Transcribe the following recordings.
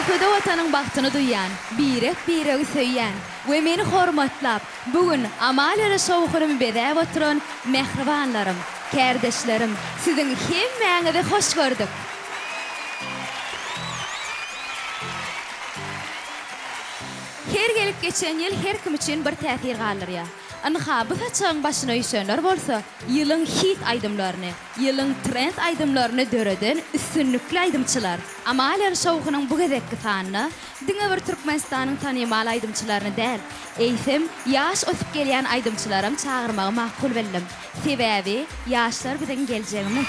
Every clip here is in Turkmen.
Asuda Watanyň bagtyny duýýan, birek-biregi söýýän we meni hormatlap, bu gün Amaliýaly şowhunymy bezäp oturan mähribanlarym, kärdeşlerim, siziň hemmäňizi hoş gördük! Her gelip geçen ýyl her kim üçin bir täsir galdyrýar. Ynha, bu saçagyň başyna üýşenler bolsa, ýylyň hit aýdymlaryny, ýylyň trend aýdymlaryny döreden üstünlikli aýdymçylar. Amaliýaly şowhunyň bu gezekki sanyna diňe bir Türkmenistanyň tanymal aýdymçylaryny däl, eýsem, ýaş ösüp gelýän aýdymçylaram çagyrmagy makul bildim. Sebäbi, ýaşlar biziň geljegimiz.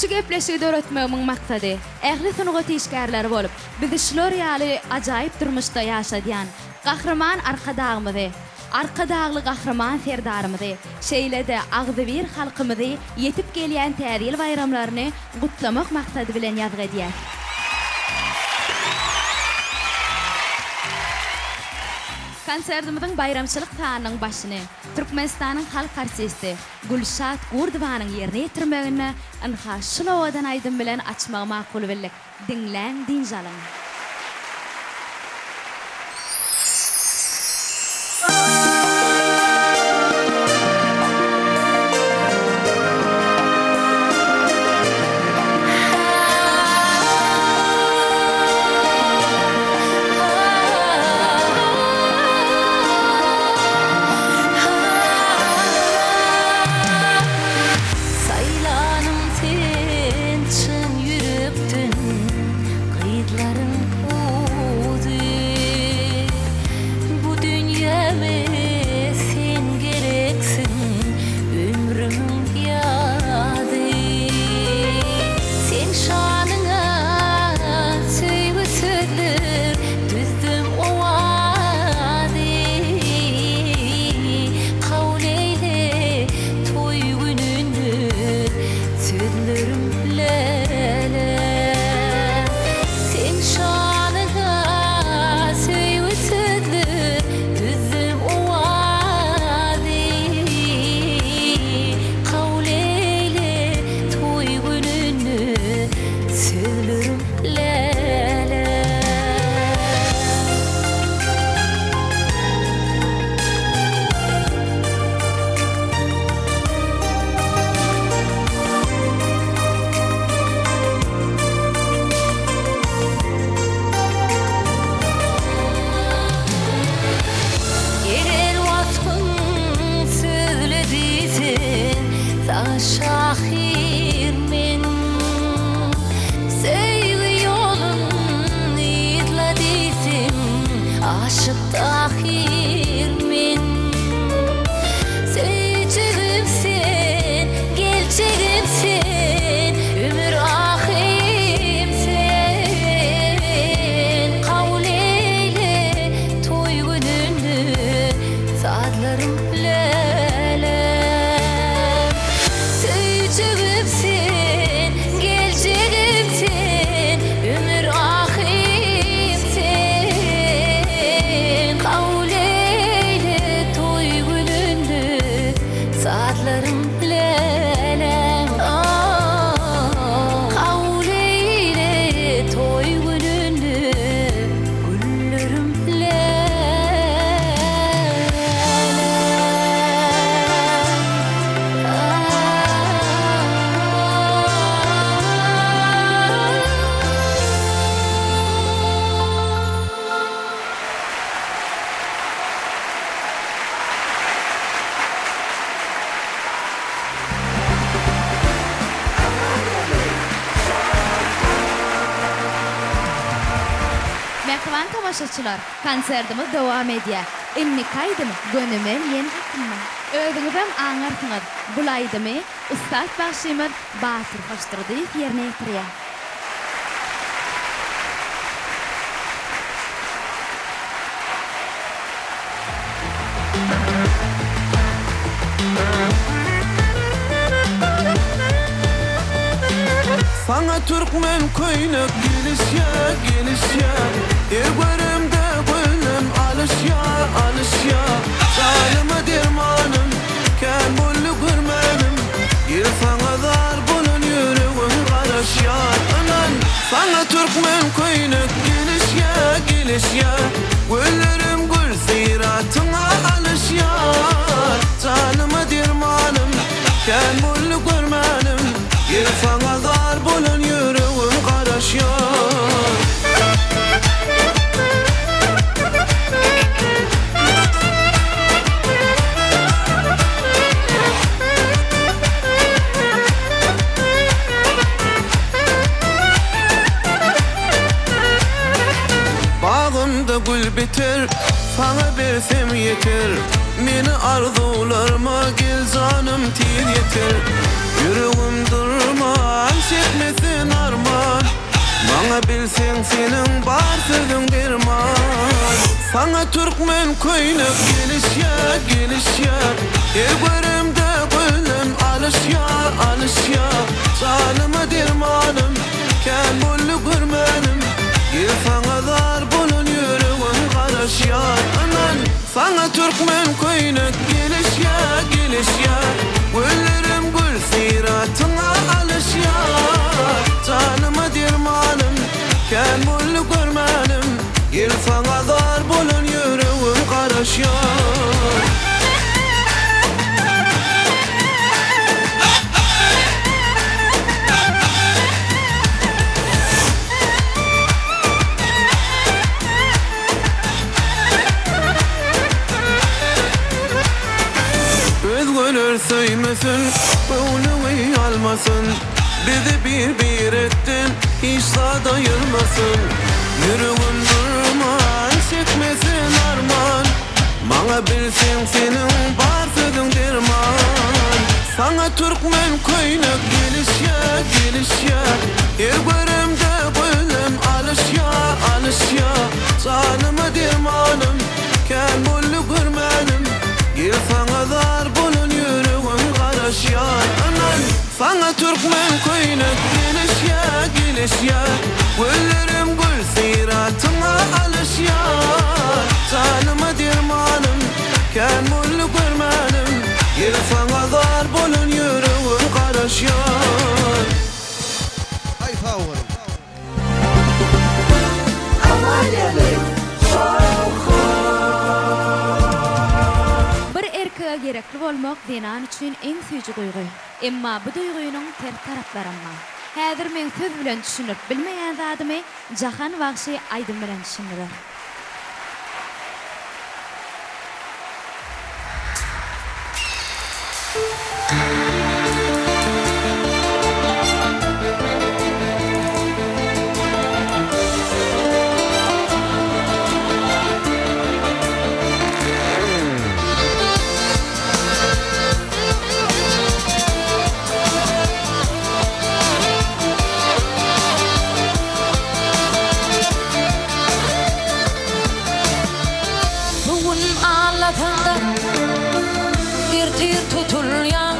Şu gepleşigi döretmegimiň maksady, ähli sungat işgärleri bolup, bizi şular ýaly ajaýyp durmuşda ýaşadýan Gahryman Arkadagymyzy, Arkadagly Gahryman Serdarymyzy, şeýle-de agzybir halkymyzy ýetip gelýän Täze ýyl baýramlaryny gutlamak maksady bilen ýazgy edýäs. Konsertimiziň baýramçylyk sanynyň başyny Türkmenistanyň halk artisti Gülşat Gurdowanyň ýerine ýetirmeginde ynha şul owadan aýdym bilen açmagy makul bildik. Diňläň, dynç alyň. Saýlanym sen çyn ýürekden gyzlaryň guzy Bu dünýäme sen gereksiň ömrümiň ýazy Seň şanyňa söýgi sözler düzdüm owazy Kabul eýle toý gününde sözlerim läle Seň şanyňa söýgi sözler düzdüm owazy Kabul eýle toý gününde sözlerim läle. Gelen waspyň sözle diýseň, saňa şahyr men. Söýgi ýolun yzla diýseň, aşyk Tahyr men. Söýjegim sen, geljegim sen, ömür ahym sen. Kabul eýle toý gününi, sazlarym läläm. Söýjegim sen, geljegim sen, ömür ahym sen. Kabul eýle toý gününde sazlarym läläm. Kabul eýle toý gününde güllerim läläm. Mähriban tomaşaçylar, konsertimiz dowam edýär. Indiki aýdym Gönümel men hakynda. Özüňizem aňarsyňyz, bul aýdymy ussat bagşymyz Batyr Hoşdurdyýew ýerine ýetirýär. Saňa türkmen köýnek gelişýä, gelişýä Her göremde göwnüm alyşýa, alyşýa Janyma dermanym, kän boldy görmänim Gel saňa zar bolan ýüregim garaşýar, ynan. Saňa türkmen köýnek gelişýä, gelişýä Güllerim gül syratyňa alyşýa Janyma dermanym, kän boldy görmänim Gel saňa zar bolan ýüregim garaşýa. Bagymda gül biter, saňa bersem ýeter, Meni arzuwlaryma gel janym tiz ýetir. Ýüregim durman çekmesin arman, Maňa bilseň seniň bar sözüň derman. Saňa türkmen köýnek gelişýä, gelişýä, Her göremde gönlüm alyşýa, alyşýa. Janyma dermanym, kän boldy görmänim, Gel saňa zar bolan ýüregim garaşýa. Ynan, saňa türkmen köýnek gelişýä, gelişýä, Güllerim gül syratyňa alyşýa. Janyma dermanym, kän boldy görmänim, Gel saňa zar bolan ýüregim garaşýa. Özgeler söýmesin, göwnüňi almasyn, Bizi bir-birekden hiç zat aýyrmasyn. Ýüregim durman, çekmesin arman, Maňa bilseň seniň bar sözüň derman. Saňa türkmen köýnek gelişýä, gelişýä, Her göremde gönlüm alyşýa, alyşýa. Janyma dermanym, kän boldy görmänim, Gel saňa zar bolan ýüregim garaşýa. Ynan, saňa türkmen köýnek gelişýä, gelişýä, Güllerim gül syratyňa alyşýa. Janyma dermanym, kän boldy görmänim, Gel saňa zar bolan ýüregim garaşýa. Aý sag boluň. Bir erkege gerekli bolmak zenan üçin iň süýji duýgy. Emma bu duýgynyň ters taraplaram bar. Häzir meň söz bilen düşündirip bilmeýän zadymy Jahan bagşy aýdym bilen düşündirer. Bu gün allasanda ertir tutulýaň.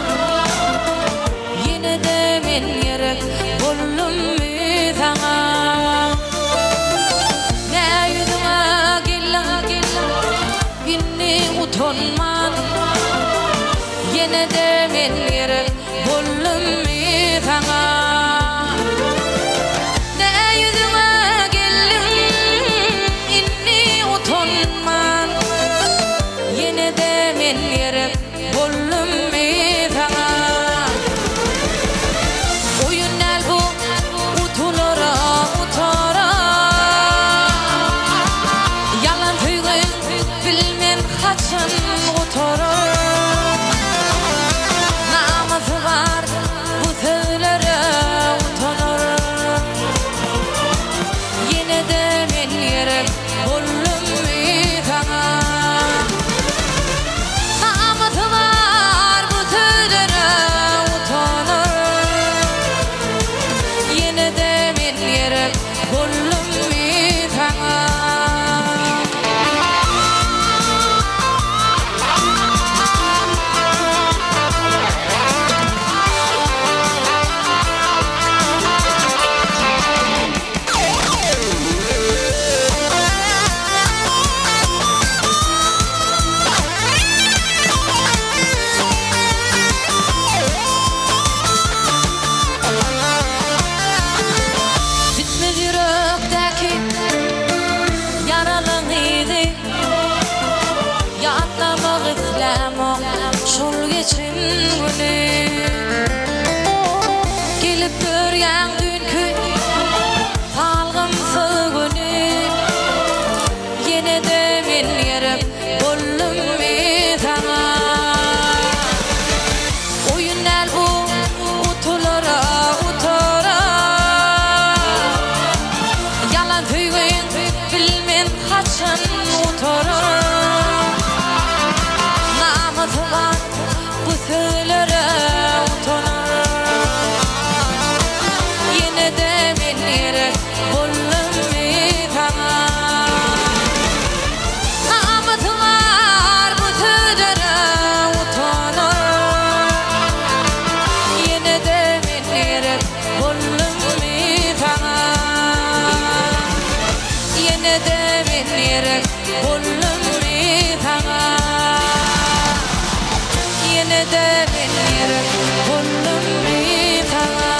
gerek boldummy saňa? Ýene-de men gerek boldummy saňa?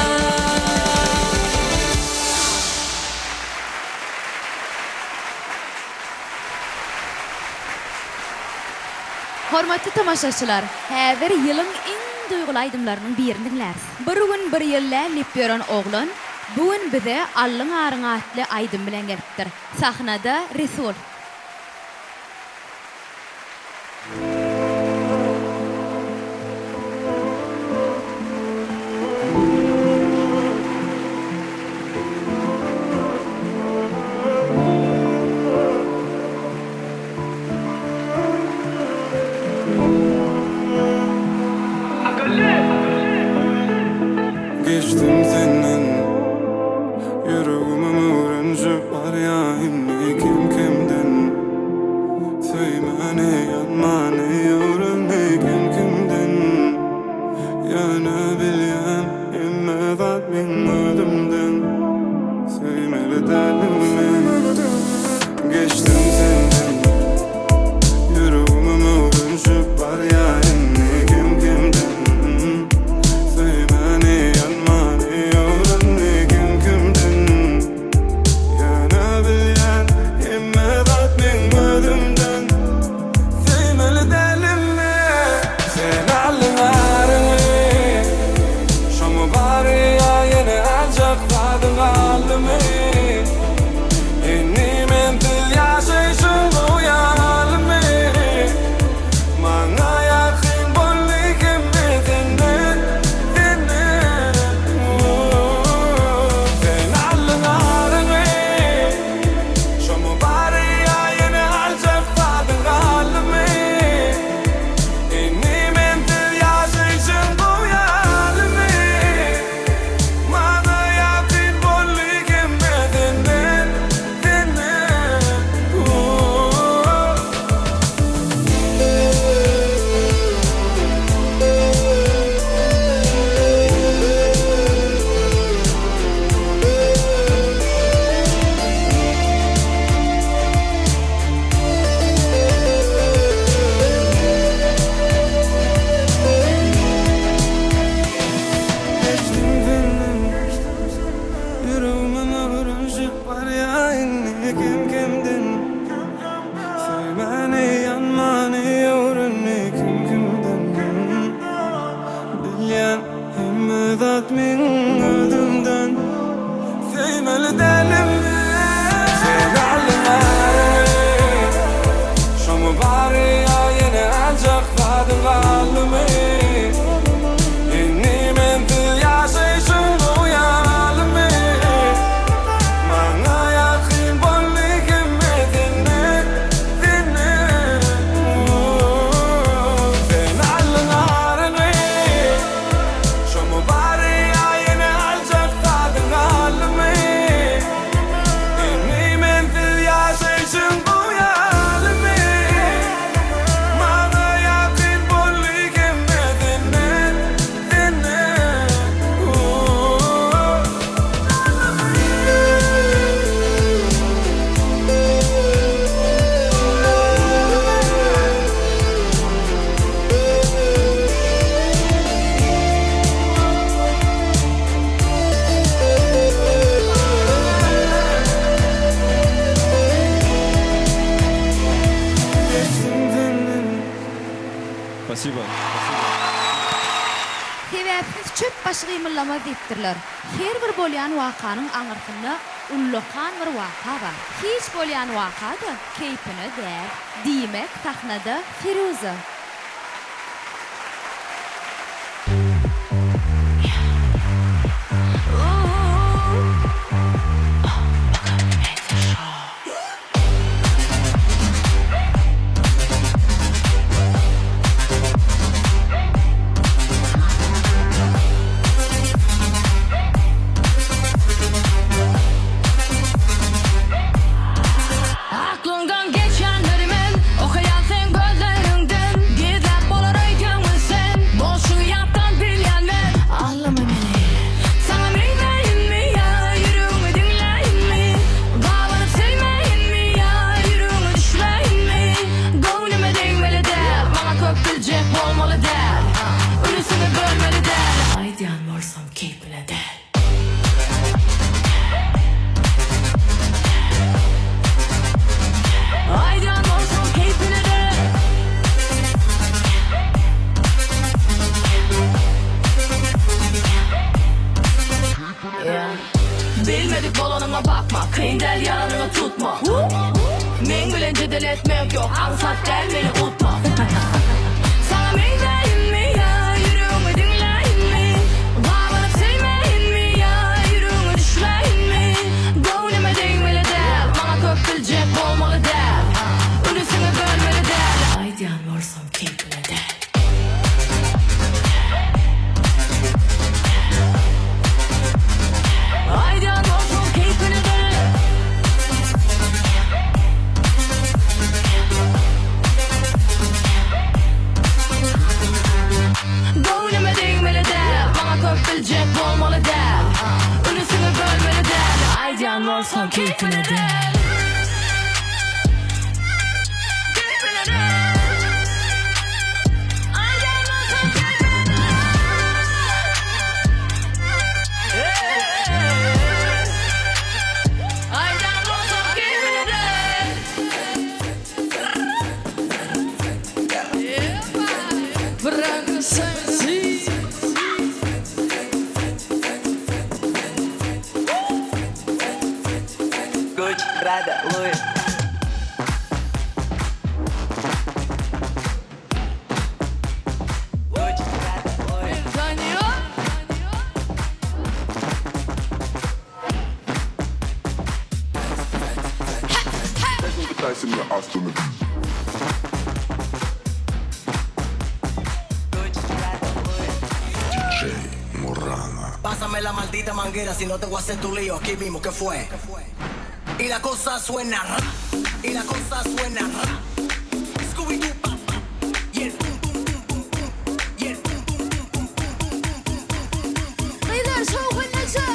Hormatly tomaşaçylar, häzir ýylyň iň duýguly aýdymlarynyň birini diňläris. Bir gün bir ýyl däl diýip ýören oglan bu gün bize Allyň aryň atly aýdym bilen gelipdir. Sahnada Resul. Geçdim senden Ýüregimem öwrenişip barýa indi kem-kemden Söýmäni, ýanmany öwrendi kem-kemden Ýöne bilýän hemme zat meň özümden Söýmeli däldim men Geçdim senden Ýüregimem öwrenişip barýa indi kem-kemden Söýmäni, ýanmany öwrendi kem-kemden Ýöne bilýän hemme zat meň özümden Söýmeli däldim men Sen aldyň aryňy Şomy bary ýa ýene aljak zadyň galdymy Indi mensiz ýaşaýşyň gowy ýalymy Maňa ýakyn boldy hemme senden Senden Sen aldyň aryňy Şomy bary ýa ýene aljak zadyň galdymy Indi mensiz ýaşaýşyň gowy ýalymy Maňa ýakyn boldy hemme senden Senden Geçdim senden Ýüregimem öwrenişip barýa indi kem-kemden Söýmäni, ýanmany öwrendi kim-kimden Bilýän hemme zat meň özümden Söýmeli däldim men Sen aldyň aryňy Şomy bary ýa ýene aljak zadyň galdymy Indi mensiz ýaşaýşyň gowy ýalymy Maňa ýakyn boldy hemme senden Senden Sen aldyň aryňy Şomy bary ýa ýene aljak zadyň galdymy Indi mensiz ýaşaýşyň gowy ýalymy Maňa ýakyn boldy hemme senden Senden Geçdim senden Spasibo. Sebäpsiz çöp başy gymyldamaz diýipdirler. Her bir bolýan wakanyň aňyrsynda ullakan bir waka bar. Hiç bolýan waka-da keýpine däl. Diýmek, sahnada Firuza. Aklyňdan geçenleri men Okaýan seň gözleriňden. bolsam keýpine däl. Aýdýan bolsam keýpine däl. Bilmedik bolanyňa bakma, kyn däl ýalanyňy tutma. Meň bilen jedel etmek ýok, aňsat däl meni utma. Saňa meňzäýinmi ýa ýüregiňi diňläýinmi? Gabanyp söýmäýinmi ýa ýüregiňe düşmäýinmi? Göwnüme degmeli däl, maňa köp biljek bolmaly däl. Ünüsiňi bölmeli däl. Aýdýan bolsam keýpine däl. Aýdýan bolsaň keýpine däl. Göwnüme degmeli däl, maňa köp biljek bolmaly däl. Ünüsiňi bölmeli däl, aýdýan bolsaň keýpine däl. Keýpine däl. Aýdýan bolsaň keýpine däl. Aýdýan bolsaň keýpine däl. Bırak sensiz. Gucci, Prada, Louis. Gucci, Prada, Louis. Tanıyor. Gucci, Prada, Louis. DJ Morana. Pásame la maldita manguera si no te voy a hacer tu lío aquí mismo, ¿qué fue? Y la cosa suena ra, y la cosa suena ra. Scooby-Doo, pa, pa, y el pum, pum, pum, pum, pum, y el pum, pum, pum, pum, pum, pum, pum, pum, pum, pum, pum. Gyzlar şowhunlaşa.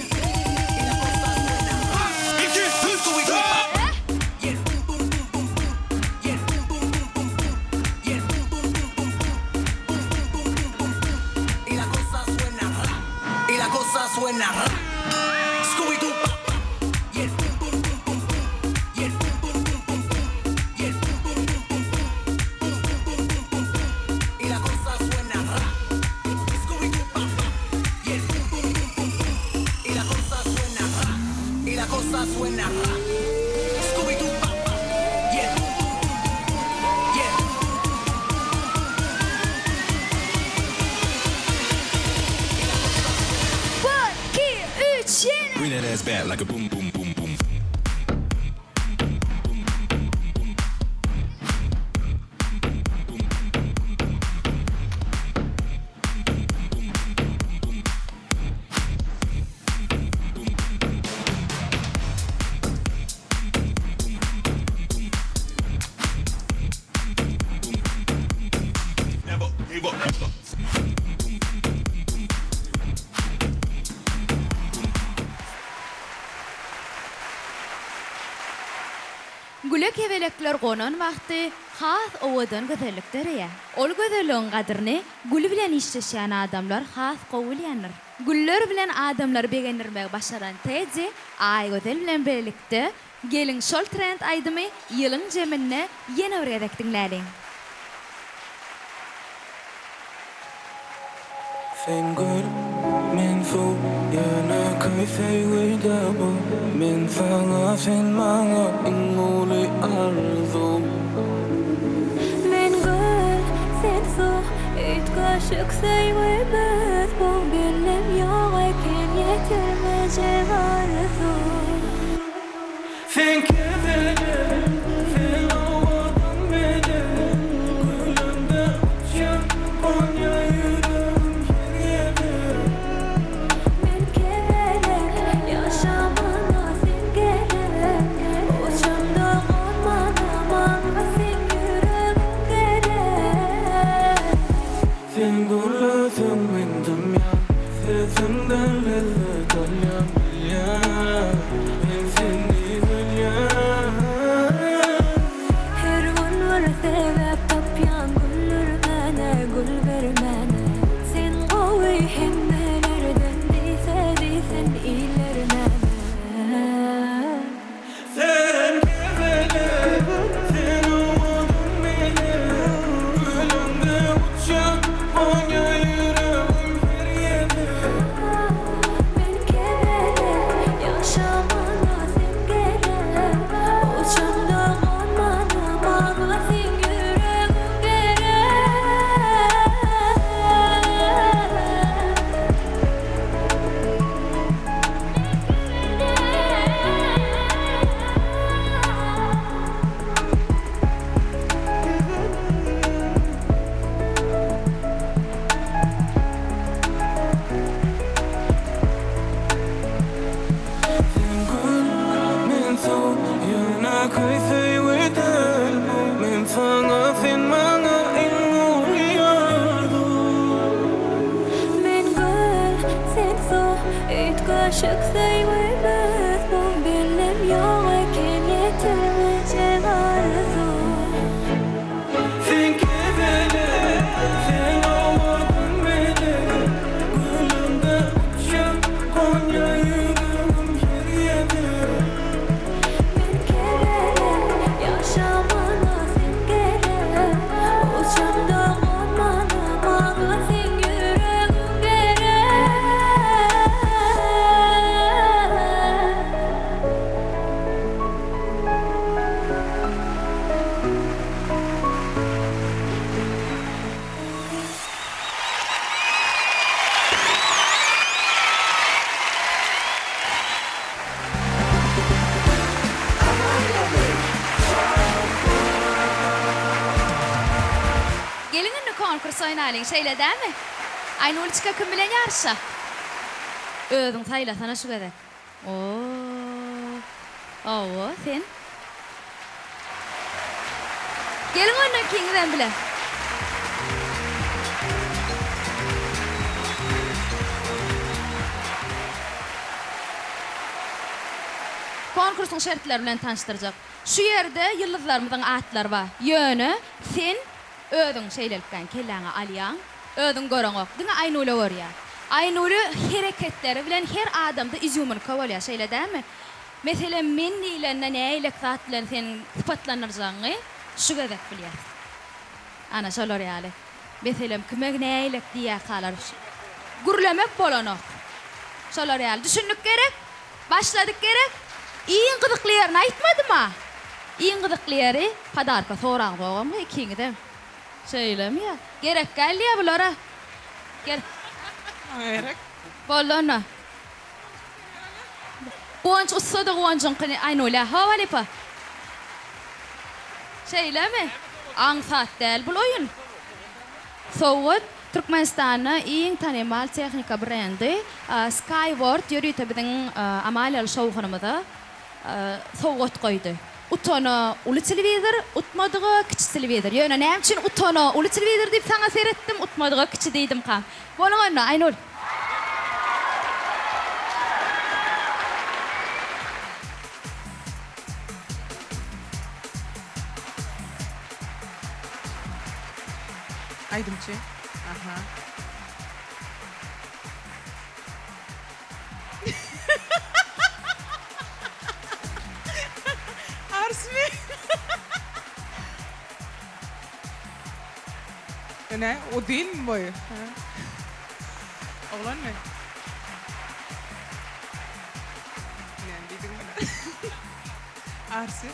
Y la cosa suena ra. Scooby-Doo, pa, pa, y el pum, pum, pum, pum, pum, y el pum, pum, pum, pum, pum, y el pum, pum, pum, pum, pum, pum, pum, pum, pum, pum, pum. Y la cosa suena ra, y la cosa suena ra. Scooby-Doo, pa, pa, y el pum, pum, pum, pum, pum, y el pum, pum, pum, pum, pum, y el pum, pum, pum, pum, pum, pum, pum, pum, pum, pum, pum. Y la cosa suena ra. Scooby-Doo, pa, pa, y el pum, pum, pum, pum, pum, y la cosa suena ra. Y la cosa suena ra. Scooby-Doo, pa, pa, y el pum, pum, pum, pum, pum, y el pum, pum, pum, pum, pum, pum, pum, 1, 2, 3, ýene. Bring that ass back like a boom, boom, boom, boom. Never give up. Güle kebelekler gonan wagty has owadan gözellik döreýär. Ol gözelligiň gadyryny gül bilen işleşýän adamlar has gowy bilýändir. Güller bilen adamlary begendirmegi başaran Teddy Aýgözel bilen birlikde Geliň şol trend aýdymy ýylyň jeminde ýene bir gezek diňläliň. Sen gül, men suw, ýönekeý söýgüde bu. Men saňa, sen maňa iň uly arzuw. Men gül, sen suw, üýtgeşik söýgimiz bu. Gelnim ýok eken ýetirmejek arzuw. Sen kebelek, sen owadan beden. Gülüňde uçýan gonýa ýüregim her ýerde. Men kebelek, ýaşamana sen gerek. Uçamda gonmana maňa seň ýüregiň gerek. Sen gürleseň men dymýan, sesiňden lezzet alýan bilýän. Men seni bilýän. Her gün bir sebäp tapýan güldürmäne, gül bermäne. Sen gowy hemmeler. Üýtgeşik söýgimiz bu Bildim ýok eken ýetilmejek arzuw. Sen kebelek, sen owadan melek, Gülümde uçýan, gonýa ýüregim her ýere. Men kebelek, ýaşamana sen gerek, Uçamda gonmana maňa seň ýüregiň gerek. Geliň indi konkurs oýnalyň, şeýle dälmi? Aýnulçka kim bilen ýaryşa? Özüň saýlasana şu gezek. Oo. Hawa, sen. Geliň onda ikiňizem bile. Konkursyň şertleri bilen tanyşdyrjak. Şu ýerde ýyldyzlarymyzyň atlary bar. Ýöne sen özüň şeýlelikden kelläňe alýaň. Özüň göreňok. Diňe Aýnule görýär. Aýnule hereketleri bilen her adamda izýuminka bolýar, şeýle dälmi? Meselem, men diýlende nähilek zat bilen seniň sypatlandyrjagyňy şu gezek bilýäs. Ana, şolar ýaly. Meselem, kime nähilek diýýärkalar. Gürlemek bolanok. Şolar ýaly. Düşündik gerek? Başladyk gerek? Iň gyzykly ýerini aýtmadym-a? Iň gyzykly ýeri, podarka soraňzogam ikiňizem. Şeýlemi ýa? Gerek däl diýýä bulara. Gel. Maňa gerek. Boldy onda. Guwanç ussady Guwanjyňkyny Aýnulä. Hawa halypa. Şeýlemi? Aňsat däl bul oýun. Sowgat Türkmenistanda iň tanymal tehnika brendi Skyworth ýörite biziň Amaliýaly şowhunymyza sowgat goýdy. Utana uly telewizor, utmadyga kiçi telewizor. Ýöne näme üçin utana uly telewizor diýip saňa seretdim, utmadyga kiçi diýdimka? Boluň onda, Aýnur. Aýdymçy. Aha. Arsmy? Ene, uzynmy boýy? Oglanmy? Näme diýdiň muny? Arsy?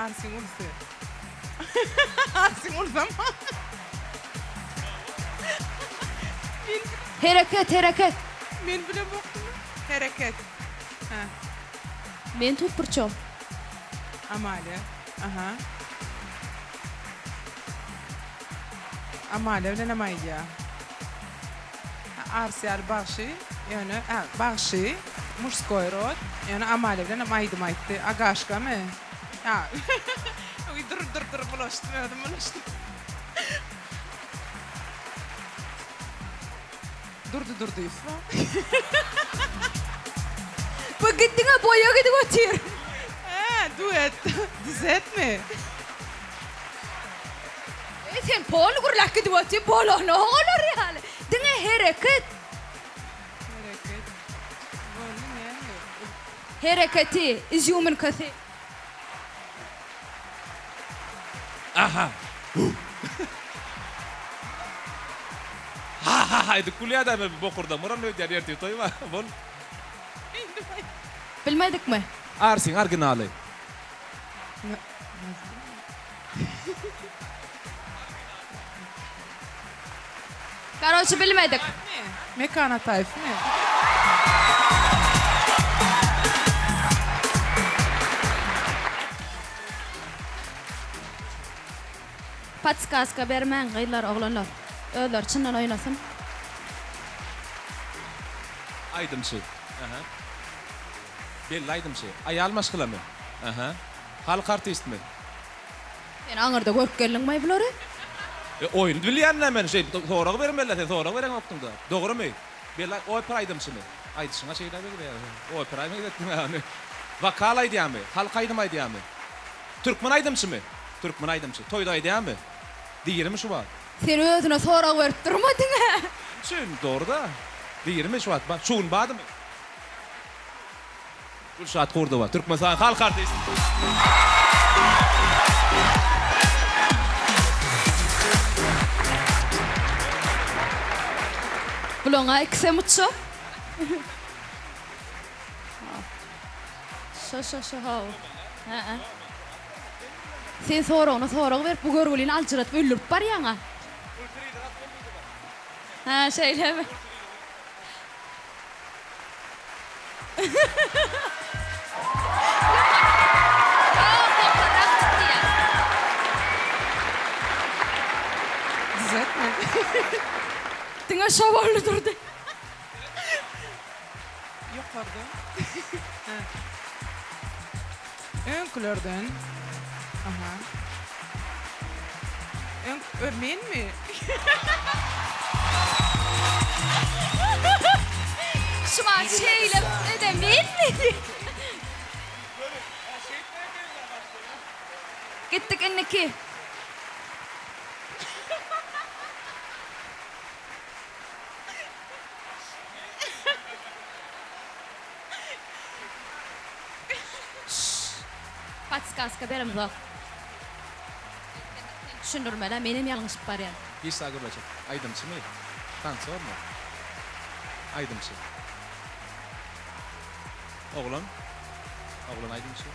Arsyň ulusy. Arsyň ulusam. Hereket, hereket. Men bilemokdymy? Hereket. Hä. Men tut burçom. Amalia. Aha. Amalia bilenem aýdýar. Ars ýaly bagşy, ýöne, hä, bagşy, mужской rod, ýöne Amalia bilenem aýdym aýtdy. Agaşkamy? Hä. Dur, dur, dur, bulaşdym, özüm bulaşdym. Durdy Durdyýew bar. Bu gitdiňe boýa gidip otyr. Hä, duet. Düzetmi? Eý sen pol gürläp gidip otyr bolanok olar ýaly. Diňe hereket. Hereket. Boldy näme? Hereketi, izýuminkasy. Aha. Ha ha ha edip gülýär-dä men bu bokurdan bolaryn öýdýän ertir toý bar. Bol. Bilmedikmi? Arsyň originaly. Karoçi bilmedik. Mekan Ataýewmi? Podskazka bermäň gyzlar oglanlar. Özleri çyndan oýnasyn. Aýdymçy. Aha. Belli aýdymçy. Aýal maşgalamy? Aha. Halk artistmi? Sen aňyrda görüp geldiňmaý bulary? E oýny bilýän-dä men şeýdip sorag bermeli-dä sen sorag bereňokdyň-da. Dogrymy? Belli opera aýdymçymy? Aýdyşyňa şeýle meňzeýär. Opera meňzetdiň ony. Wokal aýdýarmy? Halk aýdym aýdýarmy? Türkmen aýdymçymy? Türkmen aýdymçy. Toýda aýdýarmy? Dirimi şu wagt? Sen özüne sorag berip durma diňe. Çyn, dogry-da. Dirimi şu wagt? Şu gün bardymy? Gülşat Gurdowa, Türkmenistanyň halk artisti. Bulaň-a ikisem uçjak. Şo şo şo how. Hä-ä. Sen soragyna sorag berip bu görgülini aljyradyp öldürip barýaň-a. Hä şeýlemi? Ýok ýokarrak çykýar. Düzetme. Diňe şo boldy durdy. Ýokarda. Hä. Öňkülerden. Aha. Öň, ö, menmi? Şumat şeýle ede menmi? Gitdik indiki. Şşş. Podskazka beremzok. Düşündirmeli, menem ýalňyşyp barýan. Hiç zat gürleşip. Aýdymçymy? Tansormy? Aýdymçy. Oglan? Oglan aýdymçy.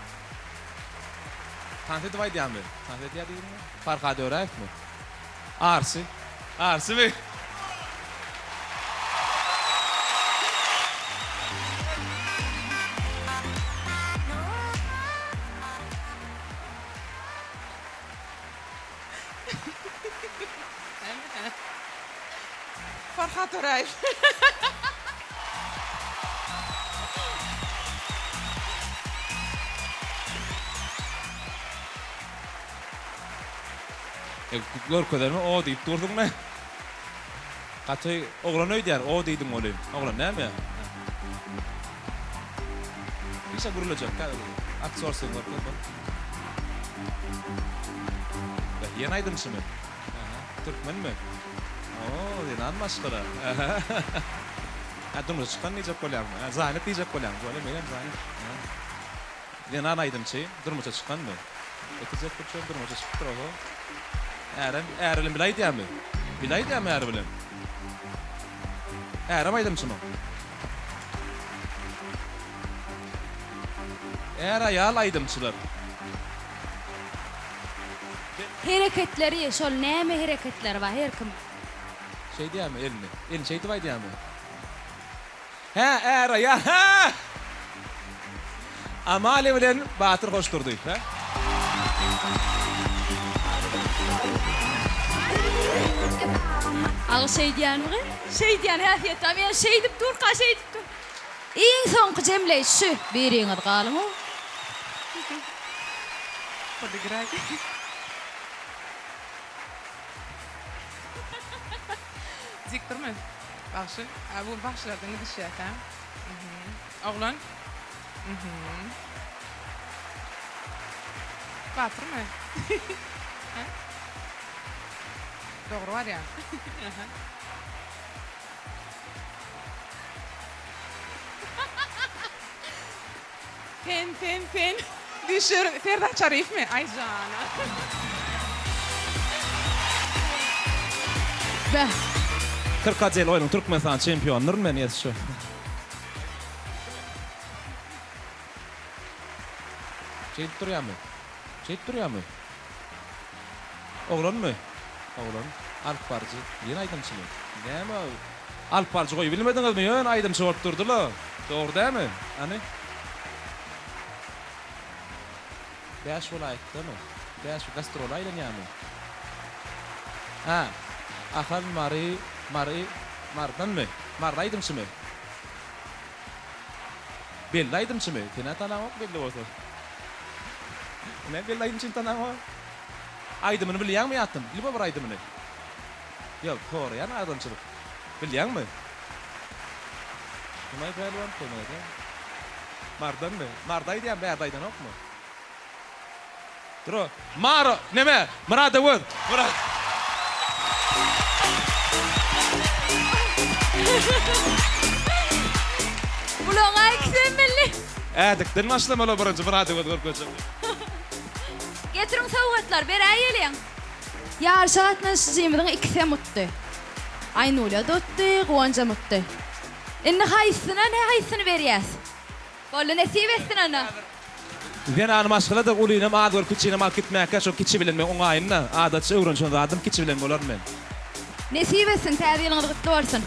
Tans edip aýdýarmy? Tans edýär diýdiňmi? Farhad Öräýewmi? Arsy. Arsymy? Farhat Öräýew. Görkezermi o diýip durduň-la. Gaty oglan öýdýär, o diýdiň welin. Oglan näme? Işe gürlejek häzir. Aktýorsyň görkez bol. Beh, ýene aýdymçymy? Aha, türkmenmi? Oo, zenan maşgala. Hä, durmuşa çykan diýjek bolýaňmy? Hä, Zaýnep diýjek bolýaňmy? Bolýa, menem Zaýnep. Zenan aýdymçy, durmuşa çykanmy? Etijek bir çöl durmuşa çykypdyr oho. Ärem, äri bilen bile aýdýarmy? Bile aýdýarmy äri bilen? Ärem aýdymçymy? Är-aýal aýdymçylar. Hereketleri şol näme hereketleri bar her kim. Şeýdýärmi elini? Elini şeýdip aýdýarmy? Hä, är-aýal, hä! Amalia bilen Batyr Hoşdurdy, hä? Agy şeýdýänmi? Şeýdýän häsiýet bar. Men şeýdip durka şeýdip dur. Iň soňky jemleýiş şu. Biriňiz galyň-ow. Podygray. Diktormy? Bagşy. A bu bagşylardan gidişýäs hä? Mhm. Oglan? Mhm. Batyrmy? Hä? Dogry barýaň. Aha. Sen, sen, sen. Düşür. Serdar Çaryýewmi? Aý jana. Bäh. 40 odel oýnuň Türkmenistan çempionydyryn men ýetişe. Şeýdip durýarmy? Şeýdip durýarmy? Oglanmy? Oglan. Alyp baryjy. Ýene aýdymçymy? Näme alyp baryjy goýup bilmediňizmi? Ýöne aýdymçy bolup durdy-la. Dogry dälmi? Hany? Bäş welaýatdamy? Bäş gastrola aýlanýarmy? Hä. Ahal, Mary, Mary, Marydanmy? Maryly aýdymçymy? Belli aýdymçymy? Sen-ä tanaňok belli bolsa. Näme belli aýdymçyny tanaňok? Aýdymyny bilýäňmi ýatdan? Bilme bir aýdymyny. Ýok, soraýan adamçylyk. Bilýäňmi? Humaý pälwan kömek edýär. Mardanmy? Marda aýdýan bärde aýdanokmy? Dura. Mara, neme? Murada göz. Murat. Bulaň ikisem milli. Ädikden başlamaly birinji Murada göz görkezjek. Getiriň sowgatlary beräýeliň. Ýaryşa gatnaşyjymyzyň ikisem utdy. Aýnulýa-da utdy, Guwanjam utdy. Indi haýsysyna ne haýsysyny berýäs? Boldy nesip etsin onda. Zenan maşgala-da ulynam az görüp kiçinem alyp gitmäkä şo kiçi bilen men oňaýyn-da adatça öwrenişen zadym kiçi bilen bolaryn men. Nesip etsin täze ýylyňyz gutly bolsun.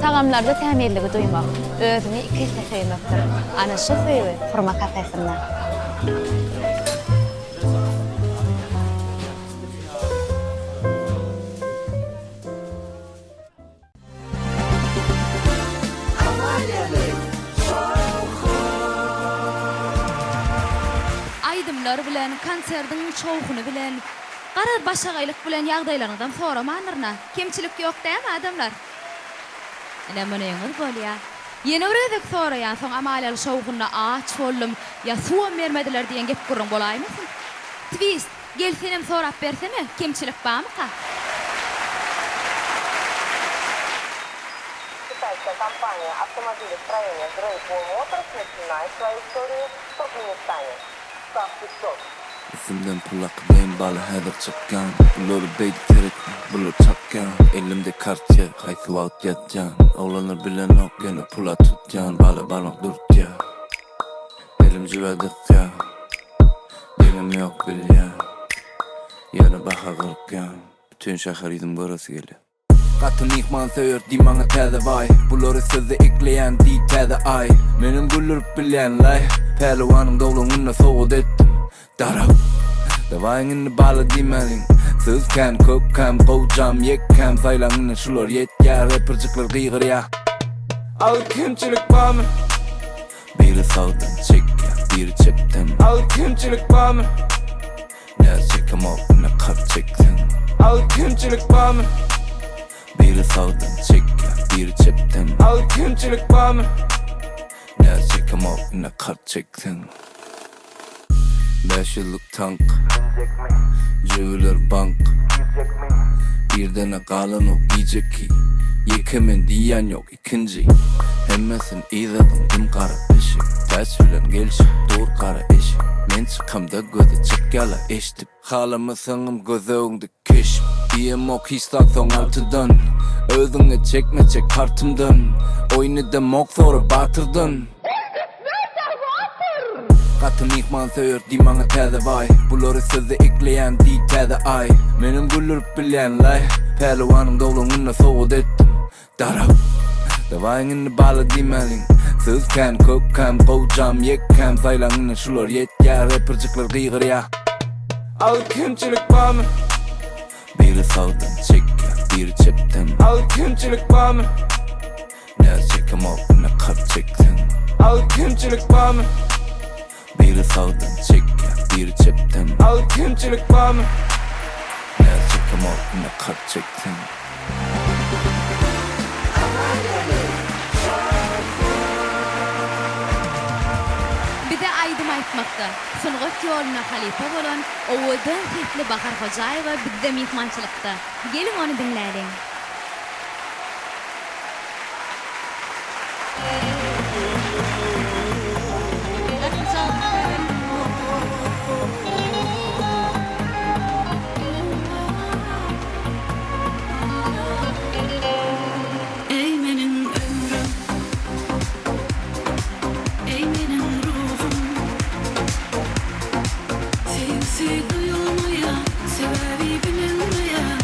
Tagamlarda tämizligi duýmak, özüňi iki esse söýmekdir. Ana şu söýgi Hurma kafesinde. Aýdymlar bilen, konserdiň şowhuny bilen, garaz başagaýlyk bilen ýagdaýlaryňyzam soramandyryn-a. Kemçilik ýok dämi adamlar? Ine munyňyz bolýa. Ýene bir gezek soraýan, soň Amaliýaly şowhunda aç boldum, ýa suwam bermediler diýen gep-gürrüň bolaýmasyn? Twist, gel senem sorap bersene, kemçilik bamyka? Китайская компания автомобилестроения Great Wall Motors начинает свою историю в Туркменистане. Ставки 500. Üstümden pul akydaýyn baly häzir çykýan Bulary beýdip seretme bular çakýan Elimde kartier haýsy wagt ýatýan Oglanlar bilenok ýöne pula tutýan Bala barmak dürtýär Elim jübä dykýar Deňim ýok bilýän Ýöne baha gyrkýan Bütin şäher ýüzüm göresi gelýär. Gaty myhman söýer diý maňa täze baý Bulary sözde ekleýän diý täze aý Menem güldürip bilýän-laý Pälwanyň doglan gününe sowgat etdim Daragt Dawaýyň indi bala diýmäliň Söz kän kök kän gowjam ýekkäm Saýlaň indi şular ýetýär Reperjikler gygyrýa Agyr kemçilik barmy? Biri sagdan çekýär biri çepden Agyr kemçilik barmy? Näz çekemok ine kart çekseň. Agyr kemçilik barmy? Biri sagdan çekýär, biri çepden. Agyr kemçilik barmy? Näz çekemok ine kart çekseň. Bäş ýüzlük tank. Münjekmi? Jübüler bank. Girjekmi? Irdene galanok gijeki. Ýeke men diýýän ýok. Ikinji, hemmesin yza zyňdym gara pişik Täç bilen gelşip dur gara eşik Men çykamda gözi çykýala eşdip Halamasaňam göz öňde keşp Diýemok hiç zat soň altydan Özüňe çekme çek kartymdan Oýun edemok sora batyrdan Gaty myhman söýer diý maňa täze baý Bulary sözde ekleýän diý täze aý Menem güldürip bilýän-laý Pälwanyň doglan gününe sowgat etdim Daragt. Dawaýyň indi bala diýmäliň. Söz kän, kök kän, gowjam, ýekkäm, saýlaň indi şular ýetýär, reperjikler gygyrýa. Agyr kemçilik barmy? Biri sagdan çekýär, biri çepden. Agyr kemçilik barmy? Näz çekemok indi kart çekseň. Agyr kemçilik barmy? Biri sagdan çekýär, biri çepden. Agyr kemçilik barmy? Näz çekemok indi kart çekseň. Bize aýdym aýtmakda, sungat ýoluna halypa bolan owadan sesli Bahar Hojaýewa bizde myhmançylykda. Geliň ony diňläliň. Eý meniň ömrüm, eý meniň ruhum, Söýgüsi duýulmaýar, sebäbi bilinmeýär.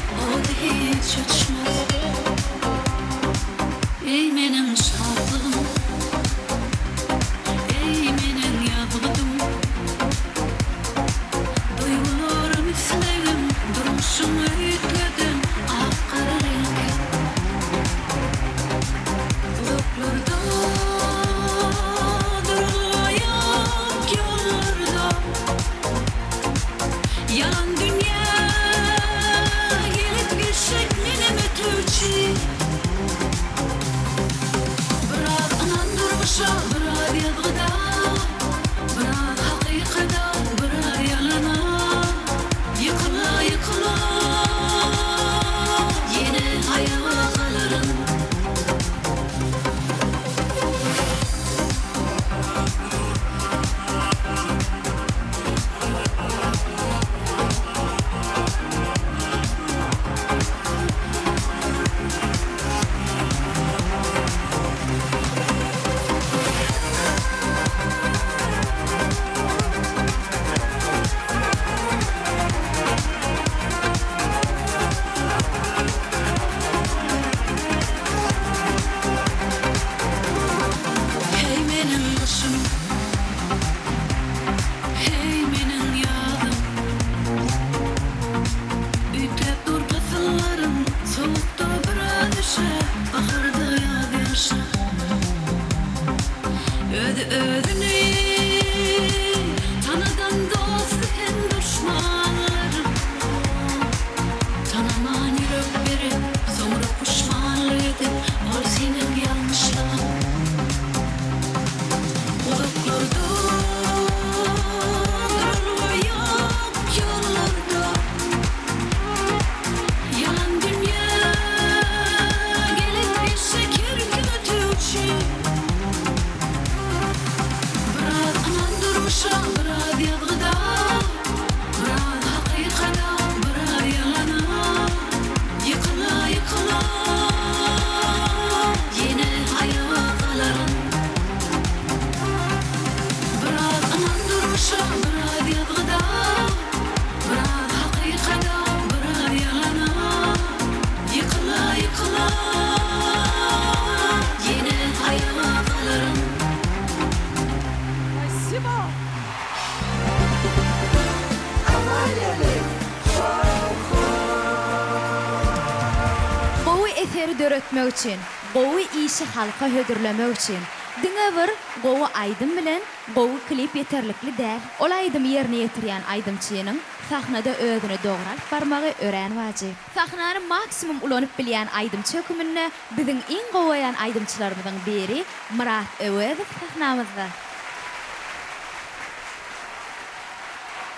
eseri döretmek üçin, gowy işi halka hödürlemek üçin, diňe bir gowy aýdym bilen gowy klip ýeterlikli däl. Ol aýdymy ýerine ýetirýän aýdymçynyň sahnada özüni dogry alyp barmagy örän wajyp. Sahnany maksimum ulanyp bilýän aýdymçy höküminde biziň iň gowaýan aýdymçylarymyzyň biri Myrat Öwezow sahnamyzda.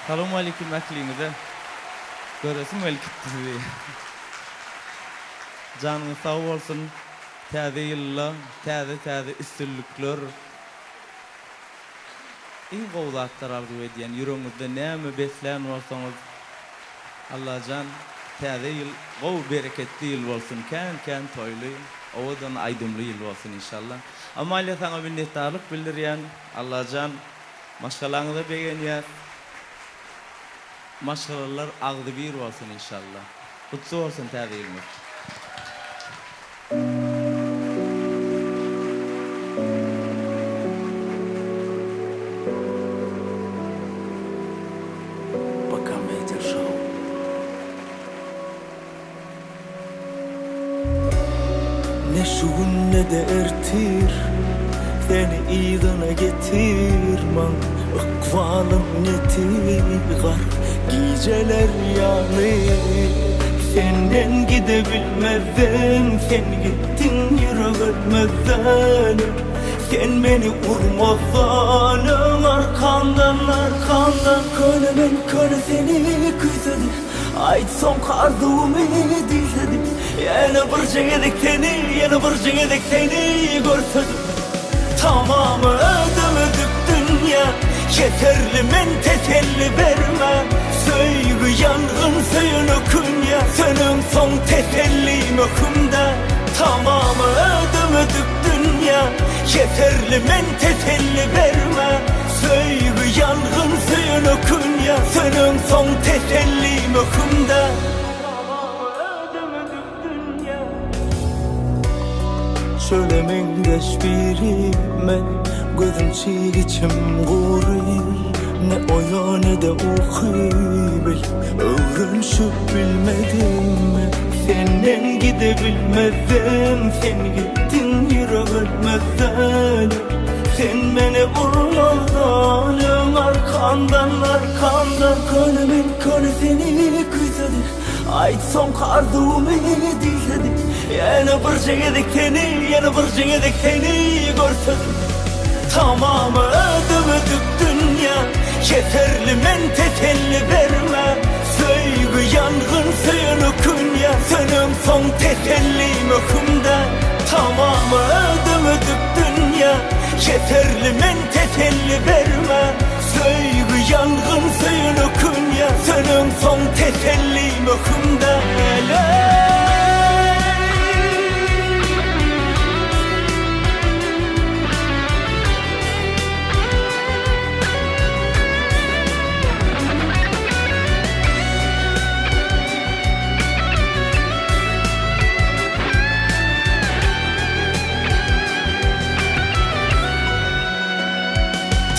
Salowmalikim ähliňize. Göresim gelip gitdi sizi. Janyňyz sag bolsun. Täze ýylda täze täze üstünlikler. Iň gowy zatlar arzuw edýän. Ýüregiňizde näme beslän bolsaňyz Allajan täze ýyl gowy bereketli ýyl bolsun. Kän kän toýly, owadan aýdymly ýyl bolsun inşallah. Amalia saňa minnetdarlyk bildirýän. Allajan Maşgalaňyza begenýäs. Maşgalalar agzybir bolsun inşallah. Gutly bolsun täze ýylyňyz. Пока media show. Ne şu gün ne-de ertir Seni yzyna getir maň Ykbalym neti gar gijeler ýaly Senden gidebilmezden Sen gitdiň ýürek ölmezden Sen meni urmazdan öň arkamdan arkamdan Köne men köne seni küýsedim Aýt soňky arzuwymy diýsedim Ýene birje gezek seni, ýene birje gezek seni görsedim Tamamy ödemedik dünýä Ýeterli men teselli berme Söýgi ýangyn söýen ökünýä Söneňsoň teselli möhümdä Tamamy ödemedik dünýä Ýeterli men teselli berme Söýgi ýangyn söýen ökünýä Söneňsoň teselli möhümdä. Tamamy ödemedik dünýä. Çöle meňzeş biri men Gözüm çig içim gury Ne oýa ne-de uky bil Öwrenşip bilmedim men Senden gidebilmezdim Sen gitdiň ýürek ölmezden Sen meni urmazdan öň arkamdan arkamdan Köne men köne seni küýsedim Aýt soňky arzuwymy diýsedim Ýene birje gezek seni ýene birje gezek seni görsedim Tamamy ödemedik dünýä Ýeterli men teselli berme Söýgi ýangyn söýen ökünýä Söneňsoň teselli möhümdä Tamamy ödemedik dünýä Ýeterli men teselli berme Söýgi ýangyn söýen ökünýä Söneňsoň teselli möhümdä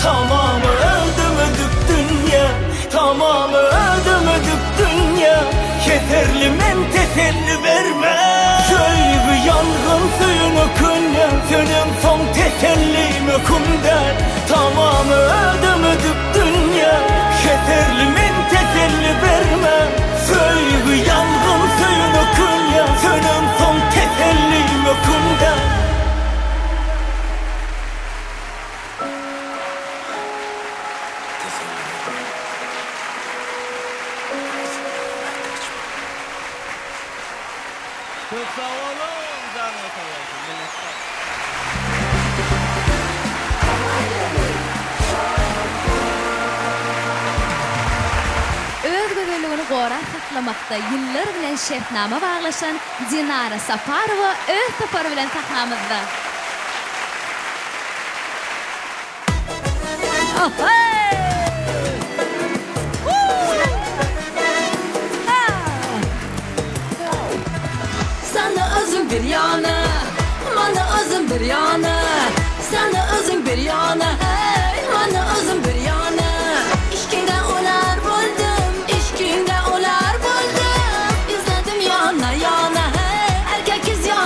Tamamy ödemedik dünýä Tamamy ödemedik dünýä Keserli men teselli berme Söýgi ýangyn söýen ökünýä Söneňsoň teselli möhüm däl Tamamy ödemedik dünýä Keserli men teselli berme Söýgi ýangyn söýen ökünýä Söneňsoň teselli möhüm däl. Köp sag boluň janyňyz sag bolsun minnetdar. Öz gözelligini gorap saklamakda ýyllar bilen şertnama baglaşan Dinara Saparowa öz topary bilen sahnamyzda. Seni özüm bir ýana, Many özüm bir ýana Seni özüm bir ýana, Hey, many özüm bir ýana Işkiňde olar boldum, Işkiňde olar boldum Izledim ýana, ýana, Hey, erkek iz ýana.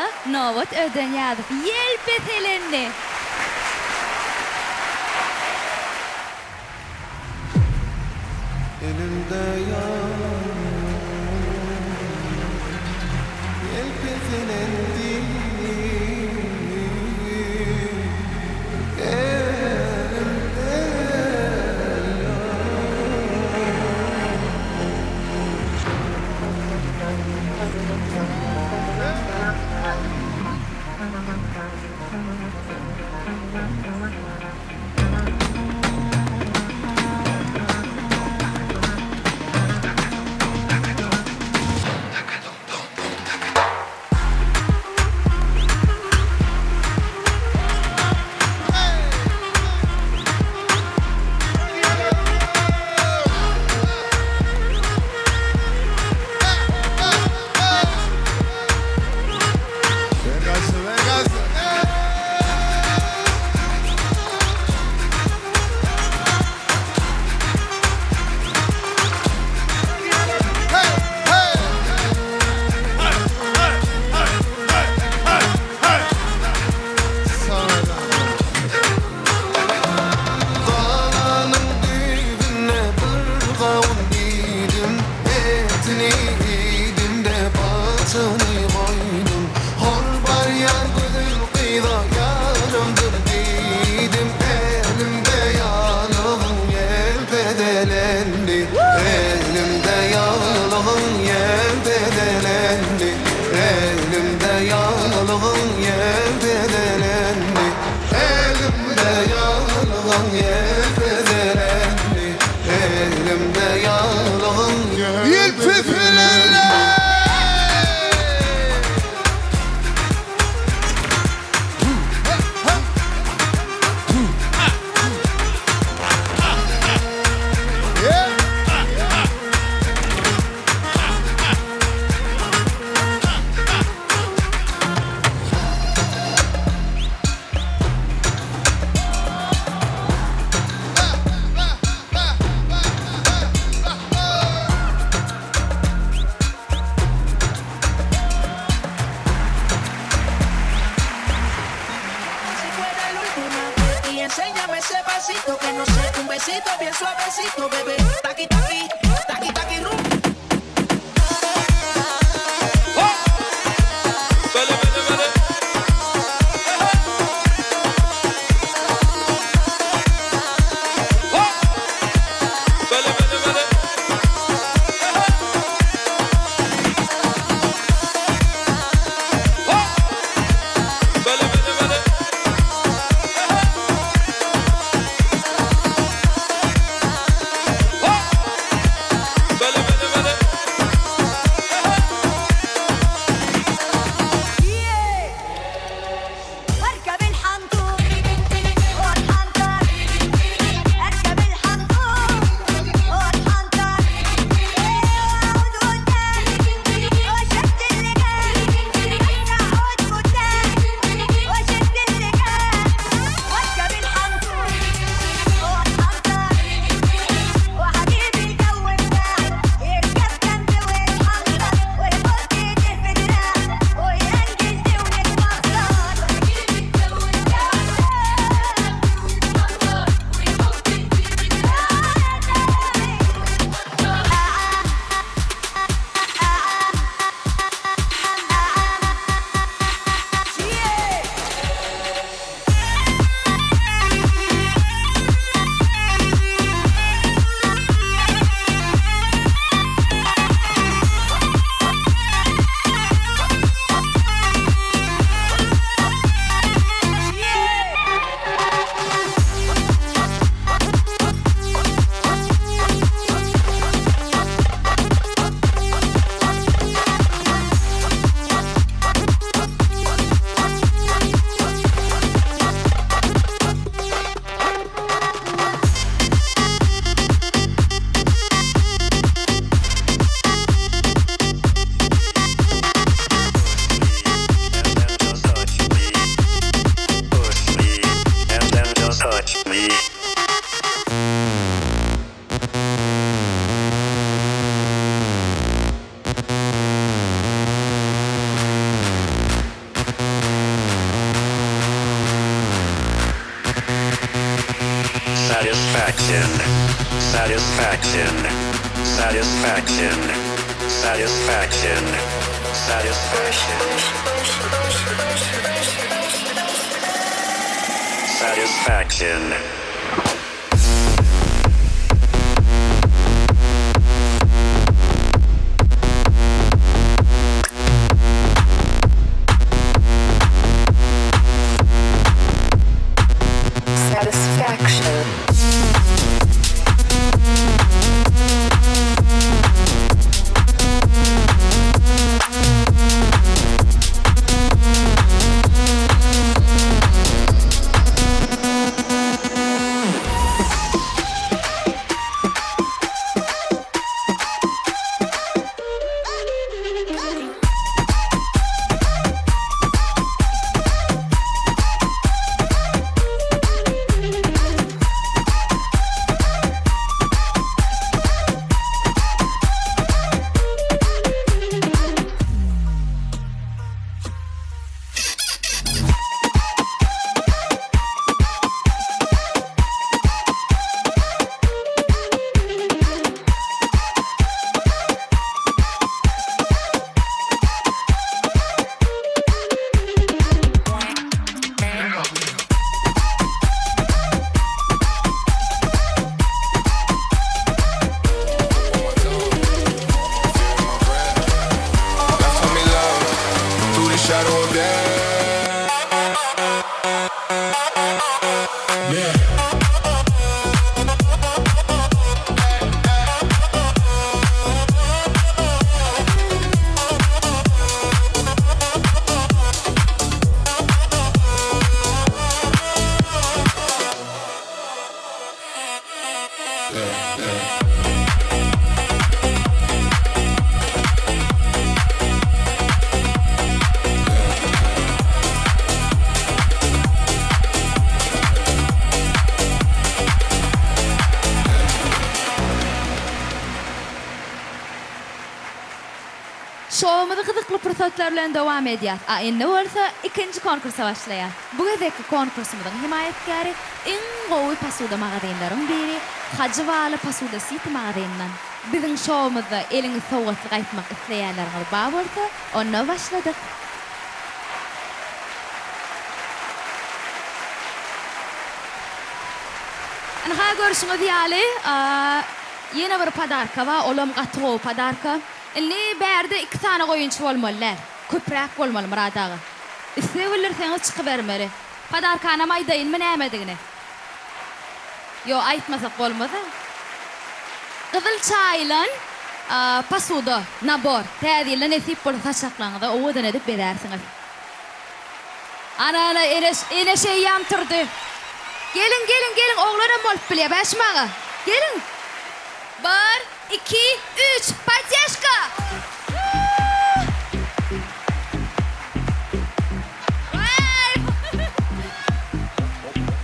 bolsa Nobat Ödenyýazow ýelpeselendi. Elimde ýar ýelpeselendi. Elimde Galanyň düýbünde bir gawun diýdim, Etini iýdim-de palçyny goýdum. Hol barýan gözel gyza ýarymdyr diýdim, Elimde ýalygyň ýelpezelendi, Elimde ýalygyň ýelpezelendi, Elimde ýalygyň ýelpezelendi, Elimde ýalygyň ýelpezelendi, Elimde ýalygyň ýelpezelendi. Si fuera la última y enséñame ese pasito que no sé, un besito bien suavecito, bebé. Taqui taqui, taqui taqui rum. Bele bele. Satisfaction. Satisfaction. Satisfaction. Satisfaction. Satisfaction. Satisfaction. Satisfaction. Last time me love through the shadow of death. Yeah. Şowumyzy gyzykly pursatlar bilen dowam edýäs. A indi bolsa ikinji konkursa başlaýas. Bu gezekki konkursymyzyň hemaýatkäri iň gowy posuda magazinleriň biri Hajy Waly Posuda City magazynyndan. Biziň şowumyzda eliňiz sowgatly gaýtmak isleýänleriňiz bar bolsa, onda başladyk. Ynha görşüňiz ýaly, ýene bir podarka bar, olam gaty gowy podarka. Indi bärde iki sany goýunçy bolmaly däl. Köpräk bolmaly Myrat aga. Isleg bildirseňiz çykybermeli. Podarkanam aýdaýynmy nämedigini? Ýok aýtmasak bolmaz-a. Gyzyl çaýylan posuda, nabor. Täze ýylda nesip bolsa saçaklaryňyza owadan edip bezärsiňiz. Ana ana ene ene şeýýam turdy. Geliň geliň geliň oglanam bolup bilýär Bäşim aga. Geliň. Bir, iki, üç, poddežka!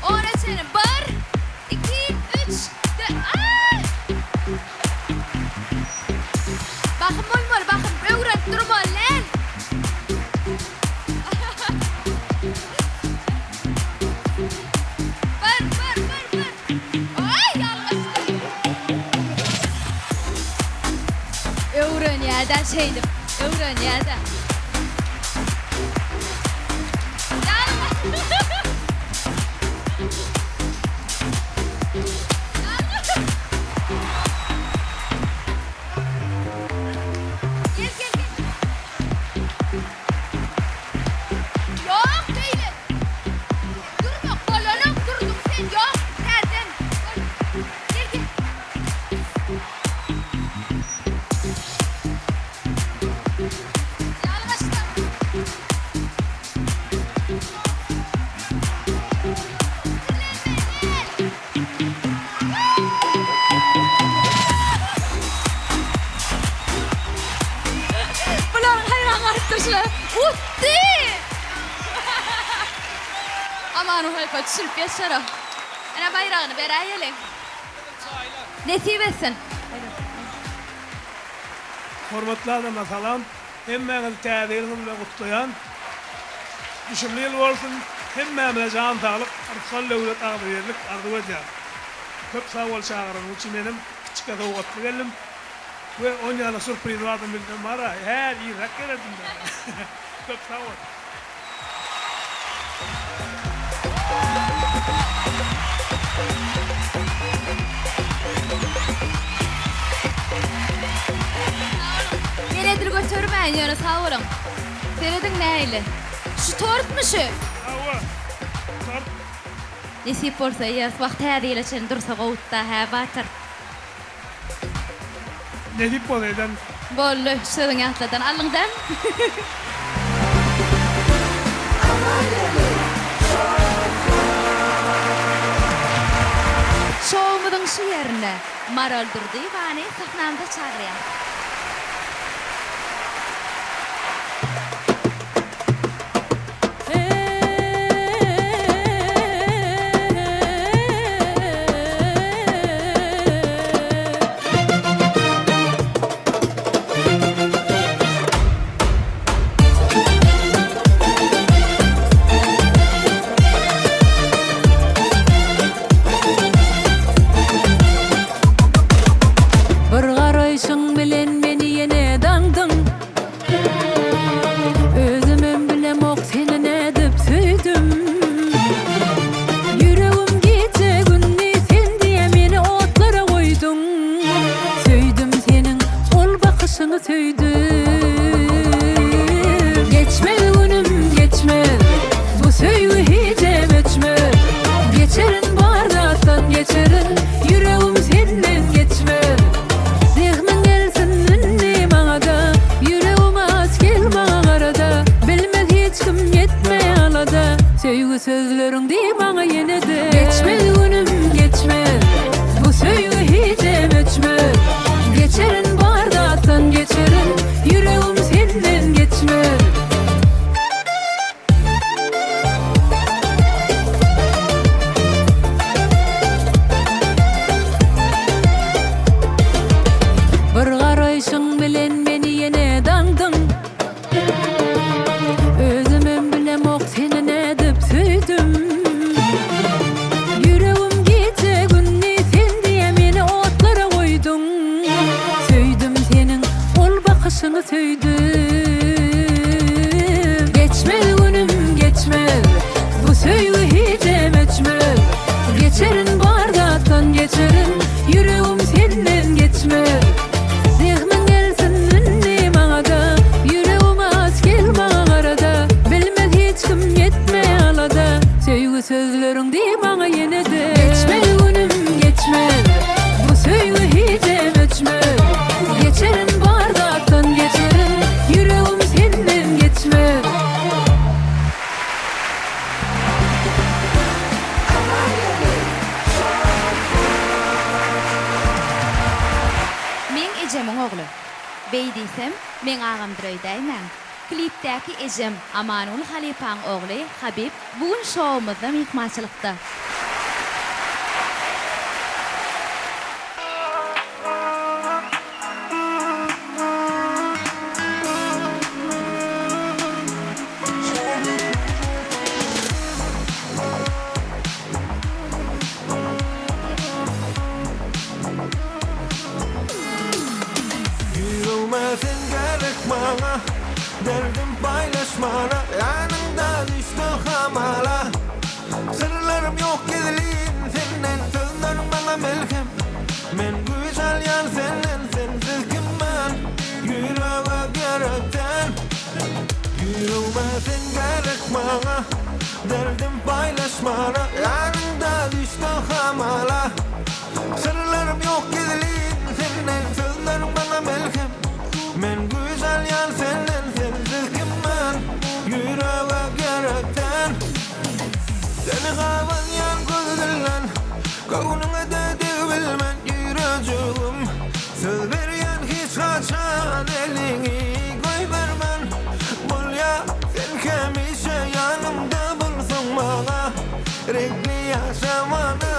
Ona çenli bir, iki, üç, dö-, Bahym bolmaly, bahym öwrenip durmaly däl. Bir, bir, bir, bir. Aý, ýalňyşdym. Öwrenýär-dä şeýdip, öwrenýär-dä. Gel gel gel. Ýok beýle. Durma bolanok durduň sen ýok täzeden. Gel gel. Ýalňyşdym. Bularyň haýran galyp durşuna utdy! Amanyň haýpa düşürip geçer o. Ene baýragyny beräýeli. Nesip etsin. Hormatly adamlar salam. Hemmäňizi täze ýylyňyz bilen gutlaýan. Düşümli ýyl bolsun. Hemmämize jan saglyk, rysgal döwlet agzybirlik arzuw edýän. Köp sag bol çagyranyň üçin menem kiçjike sowgatly geldim. We onýana surpriz bardyny bilsem bara hä irräk gelerdim däne. Köp sag bol. Men edil götermäýin ýöne sag boluň. Serediň nähili. Şu tortmy şu? Hawa. Tort. Nesip bolsa iýeris. Wah täze ýyla çenli dursa gowutda hä Batyr. Nesip bolsa eden. Boldy şu sözüňi ýatladan aldyň däl. Şowumyzyň şu ýerinde Maral Durdyýewany sahnamyza çagyrýas. Bir garaýşyň bilen meni ýene daňdyň. Özümem bilemok seni nädip söýdüm. Ýüregim gije-gündiz sen diýe meni otlara goýduň. Söýdüm seniň ol bakyşyňy söýdüm. Geçmez günüm geçmez bu söýgi hijem öçmez. Geçerin bar zatdan geçerin ýüregim senden geçmez. Rehmiň gelsin indi maňada, Ýüregim aç gel maňa garada, Bilmez hiç kim ýetme alada, Söýgi sözleriň diý maňa ýenede. Geçmez günüm geçmez, Bu söýgi hijem öçmez, Geçerin bar zatdan geçerin, Ýüregim senden geçmez. Bir garaýşyň bilen meni ýene daňdyň. Özümem bilemok seni nädip söýdüm. Ýüregim gije-gündiz sen diýe meni otlara goýduň. Söýdüm seniň ol bakyşyňy söýdüm. Geçmez günüm geçmez, bu söýgi hijem öçmez. Geçerin bar zatdan geçerin, ýüregim senden geçmez. Rehmiň gelsin indi maňada, ýüregim aç gel maňa garada. Bilmez hiç kim ýetme alada, söýgi sözleriň diý maňa ýenede. Geçmez günüm geçmez, bu söýgi hijem öçmez. Geçerin bar zatdan geçerin, ýüregim senden geçmez. Meň ejemiň ogly. Beý diýsem, meň agamdyr öýdäýmäň. Klipdäki ejem Amanguly halypaň ogly Habib bu gün şowumyzda myhmançylykda. Ýüregime sen gerek maňa Derdim paýlaşmana Ýanyňda düşdi hamala Syrlarym ýok gizlin senden Sözleriň maňa melhem Men güýç alýan senden Sensiz kim men Ýürege gerek sen Ýüregime sen gerek maňa Derdim paýlaşmana Ýanyňda düşdi hamala Syrlarym ýok gizlin senden Sözleriň maňa melhem Men güýç alýan senden Sensiz kim men Ýürege gerek sen Seni gabanýan gözünden Göwnüňe-de degbilmen ýürejigim Söz berýän hiç haçan eliňi goýbermen Bolýa sen hemişe ýanymda bolsaň maňa Reňkli ýaşamana.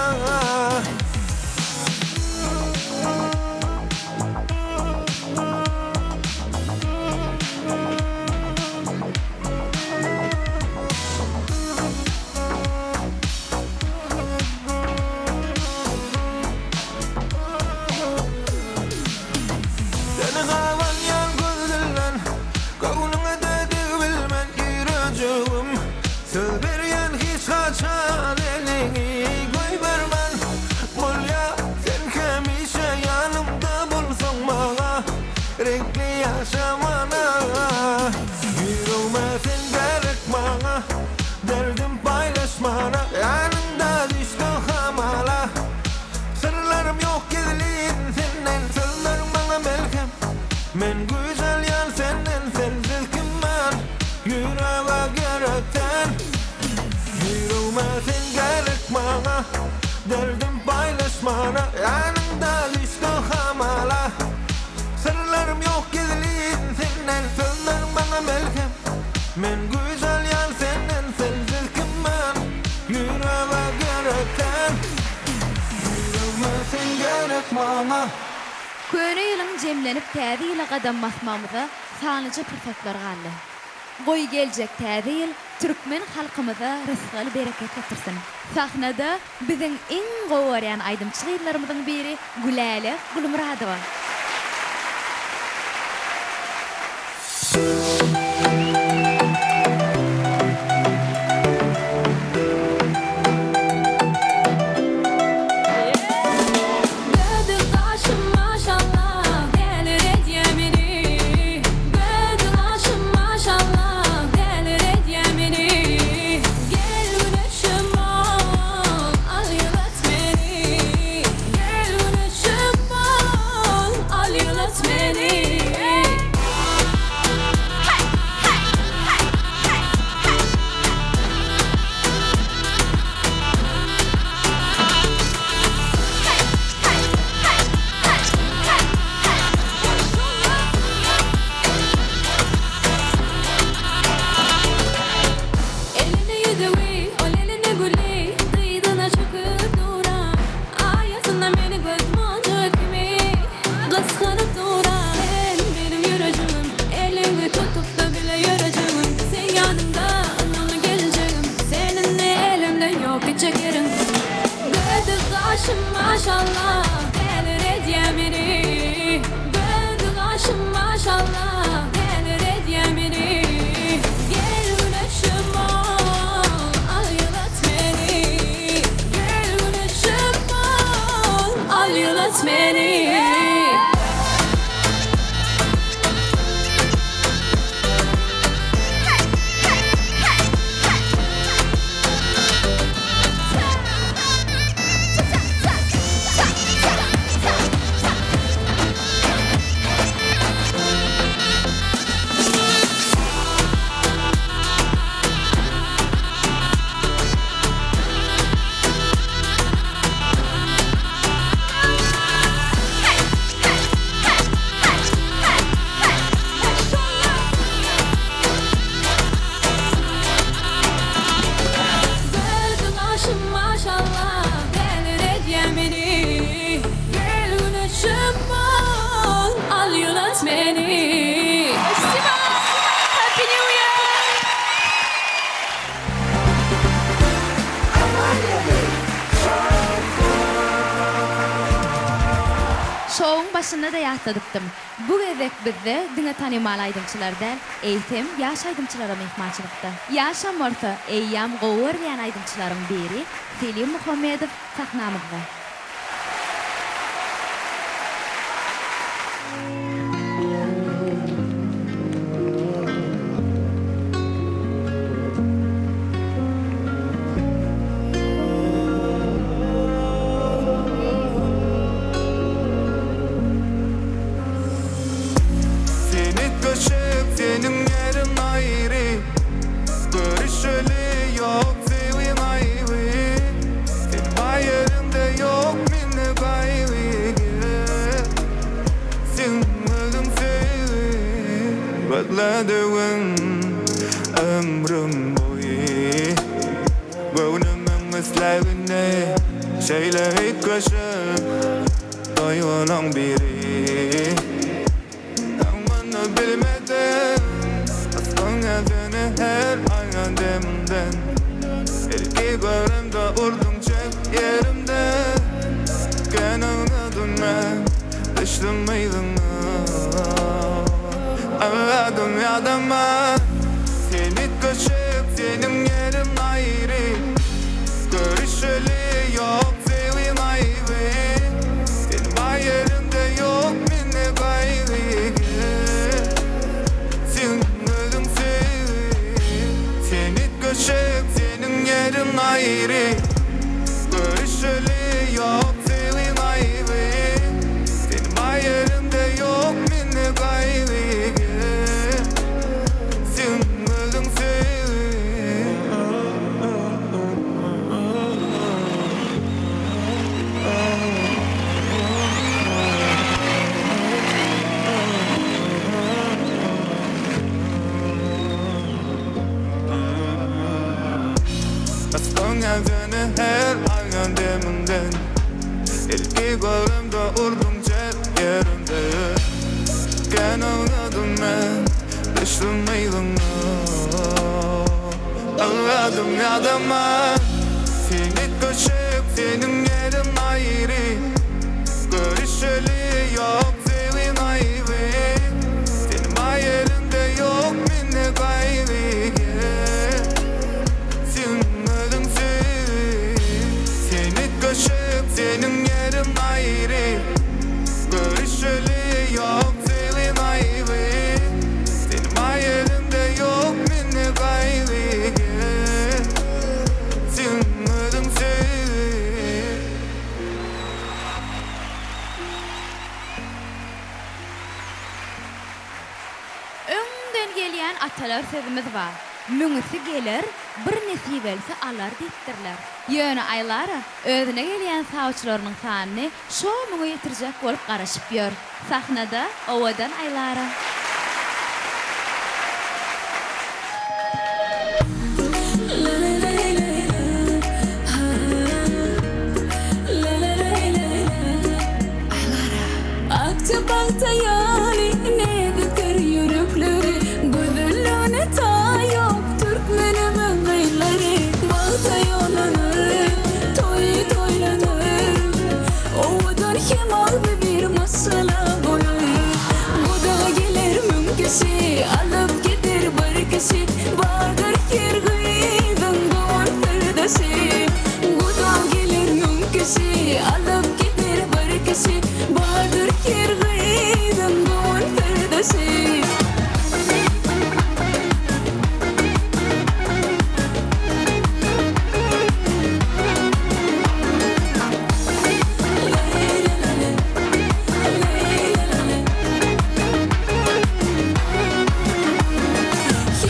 Gel Ýüregime sen gerek maňa. Köne ýylyň jemlenip täze ýyla gadam basmagymyza sanlyja pursatlar galdy. Goý geljek täze ýyl türkmen halkymyza rysgal bereket getirsin. Sahnada biziň iň gowy görýän aýdymçy gyzlarymyzyň biri Gülälek Gulmyradowa. Gözi gaşym maşallah däliredýä meni Gözi gaşym maşallah däliredýä meni Gel güneşim ol al ýylat meni Gel güneşim ol al ýylat meni. Elinde ýüzügi, ol elinde güli, Dyzyna çöküp dura. Aýasynda meni göz monjugy kimi, Gysganyp dura. Sen meniň ýürejigim, Eliňi tutup-da bile ýörejegim. Sen ýanymda, ynamly geljegim, Sen indi elimden ýok gitjek ýeriň. Gözi gaşym maşallah, Däliredýä meni. Gözi gaşym maşallah, Däliredýä meni. Gel güneşim ol, al ýylat meni. Gel güneşim ol, al ýylat meni. Gözi gaşym maşallah däliredýä meni Gel güneşim bol al ýylat meni. Happy New Year! Şowuň başynda-da ýatladypdym. Bu gezek bizde diňe tanymal aýdymçylar däl, eýsem, ýaş aýdymçylaram myhmançylykda. Ýaşam bolsa, eýýäm gowy görülýän aýdymçylaryň biri Selim Muhammedow sahnamyzda. Sen üýtgeşik, seniň ýeriň aýry Görüşeli ýok söýgiň aýby Sen bar ýeriňde ýok mende gaýgy Gel Seň özüň söýgi Gözledigim ömrüm boýy Göwnümiň islegini şeýle üýtgeşik Duýgulaň biri Öň muny bilmedim Ysgyň seni her aýan demimden Ilki göremde urduň çep ýerimden Gene men düşdüm yzyňa Agladym ýadama Sen üýtgeşik seniň ýeriň aýry Görüşeli ýok söýgiň aýby Sen bar ýeriňde ýok mende gaýgy Gel Seň özüň söýgi Sen üýtgeşik seniň ýeriň aýry Görüşeli ýok söýgiň aýby Sen bar ýeriňde ýok mende gaýgy Gel. Adamman Sen üýtgeşik seniň ýeriň aýry Görüşeli ýok söýgiň aýby Sen maý ýeriňde ýok mende gaýgy yeah. Sen özüň söý Sen üýtgeşik seniň ýeriň aýry Görüşeli ýok söýgiň aýby Sen maý ýeriňde ýok mende gaýgy yeah. Sen özüň söý. Öňden gelýän atalar sözümiz bar. Müňüsi geler, bir nesibelisi alar diýipdirler. Ýöne Aýlara özüne gelýän sawçylarynyň sanyny şo müňe ýetirjek bolup garaşyp ýör. Sahnada owadan Aýlara. Akja pagta ýaly näzikdir ýürekleri, Gözelligine taý ýok türkmenimiň gyzlary. Bagta ýollanar, toýy toýlanar, Owadan hem agzybir maşgala bolar. Gudaga geler müň kişi, alyp gider bir kişi, Bardyr her gyzyň göwün syrdaşy. Gudaga geler müň kişi, alyp gider bir kişi, Bardyr her gyzyň göwün syrdaşy.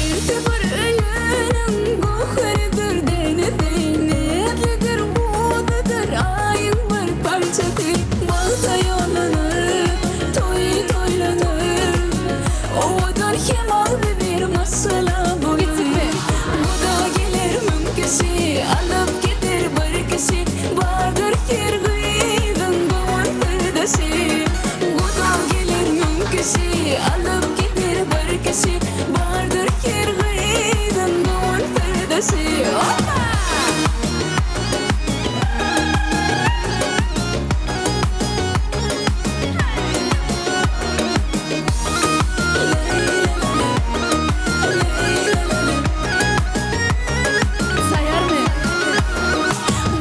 Hersi bir öýüniň göwheridir denesi, Näzlidir, guzydyr aýyň bir parçasy. Bagta ýollanar, toýy toýlanar, Owadan hem agzybir maşgala bolar. Guda geler müň kişi, alyp gider bir kişi, Bardyr her gyzyň göwün syrdaşy. Guda geler müň kişi, alyp gider bir kişi, Bardyr her gyzyň göwün syrdaşy. Opa! Saýarmy?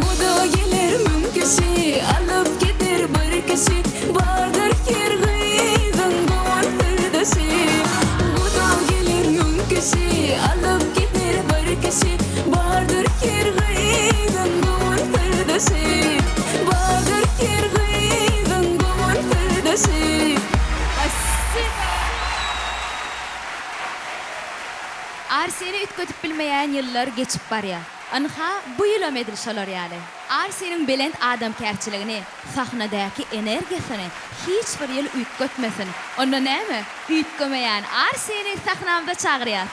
Guda geler müň kişi, alyp gider bir kişi, Bardyr her gyzyň göwün syrdaşy. Guda geler müň kişi, alyp gider bir kişi, Bardyr her gyzyň göwün syrdaşy. Bardyr her gyzyň göwün syrdaşy. Spasibo! Arseni üýtgedip bilmeýän ýyllar geçip barýar. Ynha, bu ýylam edil şolar ýaly. Arseniň belent adamkärçiligini, sahnadaky energiýasyny hiç bir ýyl üýtgetmesin. Onda näme, üýtgemeýän Arseni sahnamyza çagyrýas.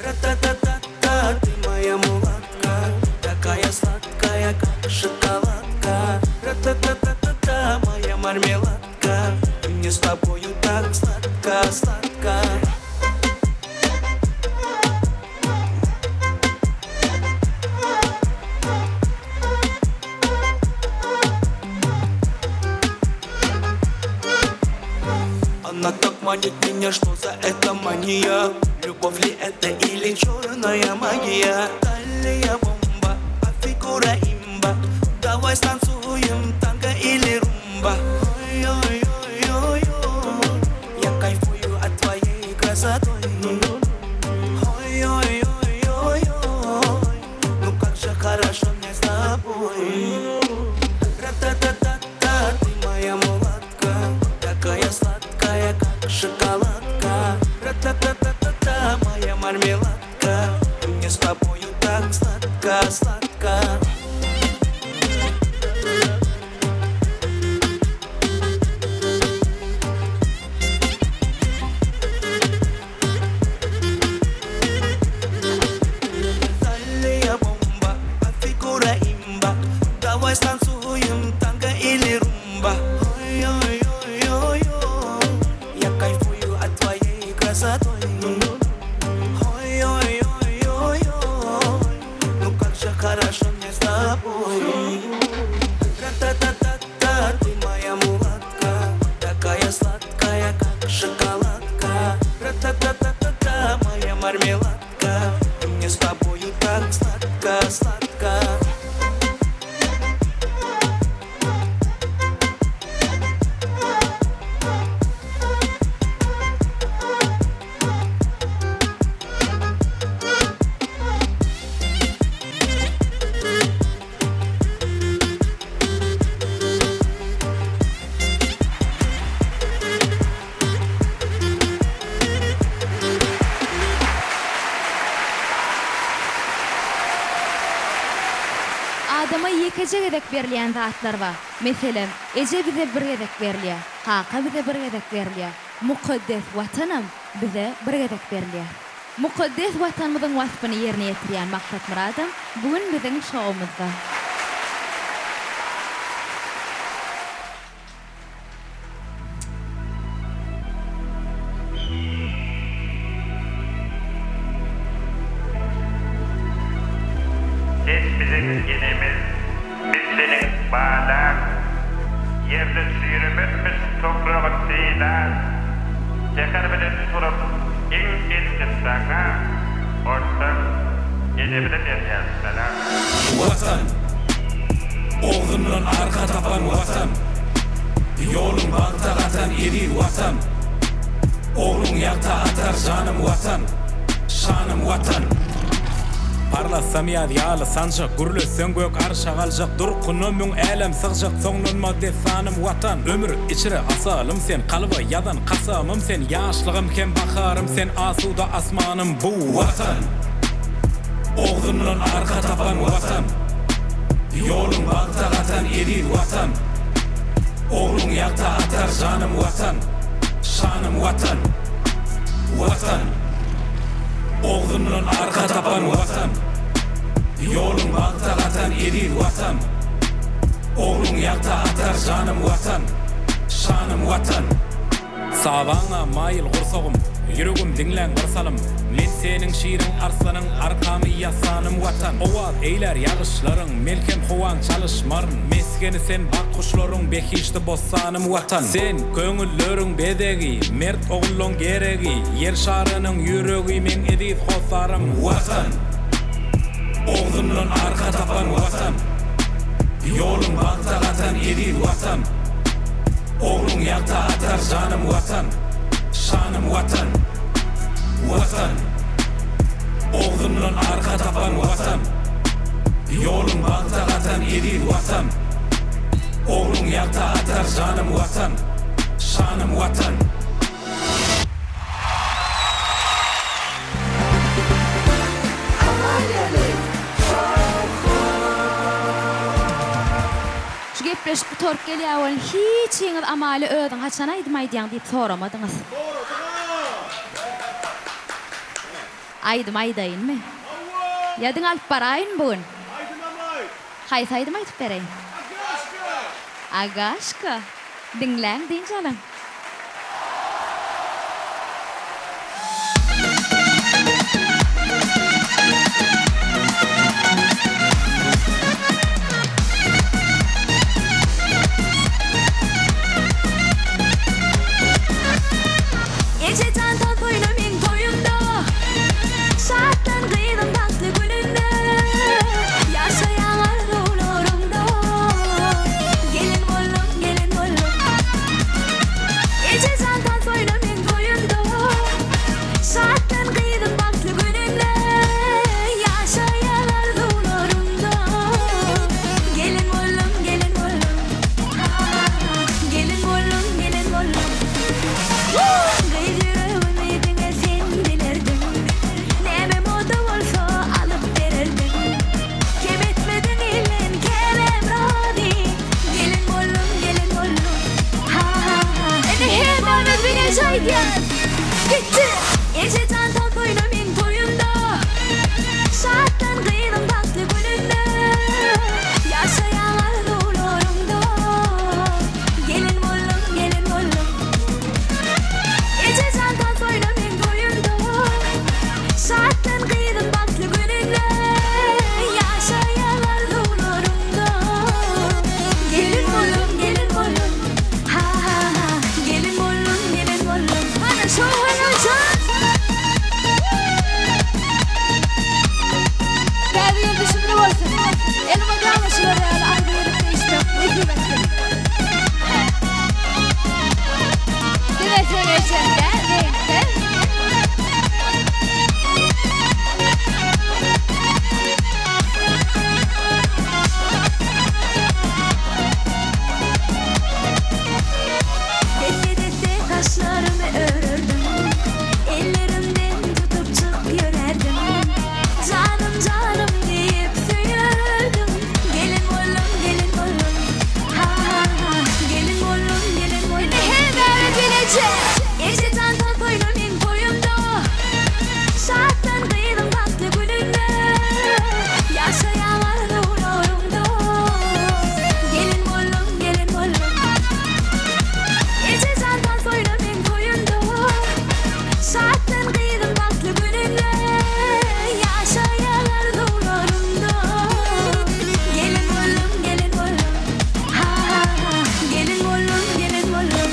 Ра-та-та-та-та, ты моя мулатка, такая сладкая, как шоколадка. Ра-та-та-та-та-та, моя мармеладка, мне с тобою так сладко, сладко. Она так манит меня, что за это мания? Любовь ли это или черная магия? Талия бомба, а фигура имба. Давай станцуем танго или румба. Ой-ой-ой-ой-ой, я кайфую от твоей красоты. Ой-ой-ой-ой-ой, ну как же хорошо мне с тобой. Ра-та-та-та-та, ты моя мулатка, такая сладкая, как шоколадка. Ра-та-та-та-та-та, моя мармеладка, мне с тобою так сладко, сладко. хорошо мне с тобой. Ра-та-та-та-та, ты моя мулатка, такая сладкая, как шоколадка. Ра-та-та-та-та-та, моя мармеладка, мне с тобою так сладко, сладко. Adama ýekeje gezek berilýän zatlar bar. Meselem, eje bize bir gezek berilýär, kaka bize bir gezek berilýär, mukaddes Watanam bize bir gezek berilýär. Mukaddes Watanymyzyň waspyny ýerine ýetirýän Maksat Myradam bu gün biziň şowumyzda. Sen biziň enemiz, biz seniň balaň, Ýerde çüýremezmiş topragy sylan. Säher bilen turup, iň ilki saňa, Onsoň enemize berýäs salam. Watan! Ogzundan arka tapan Watan! Ýoluň bagta gatan eziz Watan! Ogluň ýagta atar janym Watan! Şanym Watan! Parlatsam ýaz ýaly sanjak, Gürletseň gök arşa galjak, Durkuna müň älem sygjak, Soňlanmaz dessanym Watan! Ömür içre asalym sen, Kalba ýazan kasamym sen, Ýaşlygym hem baharym sen, Asuda asmanym bu Watan! Ogzundan arka tapan Watan! Ýoluň bagta gatan eziz Watan! Ogluň ýagta atar janym Watan! Şanym Watan! Watan! Ogzundan arka tapan Watan! Ýoluň bagta gatan eziz Watan! Ogluň ýagta atar janym Watan! Şanym Watan! Sabaňa maýyl gursagym, Ýüregim diňläň bir salym. Men seniň şiriň arslanyň, Arkamy ýassanym Watan. Owaz eýlär ýagyşlaryň, Melhem howaň çalyşmaryn. Mesgeni sen bagt guşlaryň, Behişdi bossanym Watan. Sen köňülleriň bezegi, Mert ogullaň geregi, Ýer şarynyň ýüregi, Meň eziz hossarym Watan. Ogzundan arka tapan Watan. Ýoluň bagta gatan eziz Watan. Ogluň ýagta atar janym Watan, şanym Watan, Watan. Ogzundan arka tapan Watan, Ýoluň bagta gatan eziz Watan. Ogluň ýagta atar janym Watan, şanym Watan. Şu gepleşik gutaryp gelýär welin hiçiňiz Amaly özüň haçan aýdym aýdýaň diýip soramadyňyz. Aýdym aýdaýynmy? Ýa diňe alyp baraýynmy bu gün? Haýsy aýdym aýdyp bereýin? Agaşka! Diňläň dynç alyň. Ejejan tans oýna meň toýumda Şatlan gyzym bagtly gününde Ýaşaýaň arzuwlarymda Gelin boldum gelin boldum. Elmydama şular ýaly arzuw edip degişmek nesip etsin. Diňe seň ejeň däl, meňkem. Desse-desse saçlarymy örerdim, Ellerimden tutupjyk ýörärdim. Janym, janym diýip söýerdim, Gelin boldum, gelin boldum, ha-ha-ha, Gelin boldum, gelin boldum. Indi hemmämiz bileje. Eje jan tans oýna meň toýumda, Şatlan gyzyň bagtly gününde, Ýaşaýan arzuwlarymda, Gelin boldum, gelin boldum. Eje jan tans oýna meň toýumda, Şatlan gyzyň bagtly gününde, Ýaşaýan arzuwlarymda, Gelin boldum, gelin boldum, Ha-ha-ha, Gelin boldum, gelin boldum.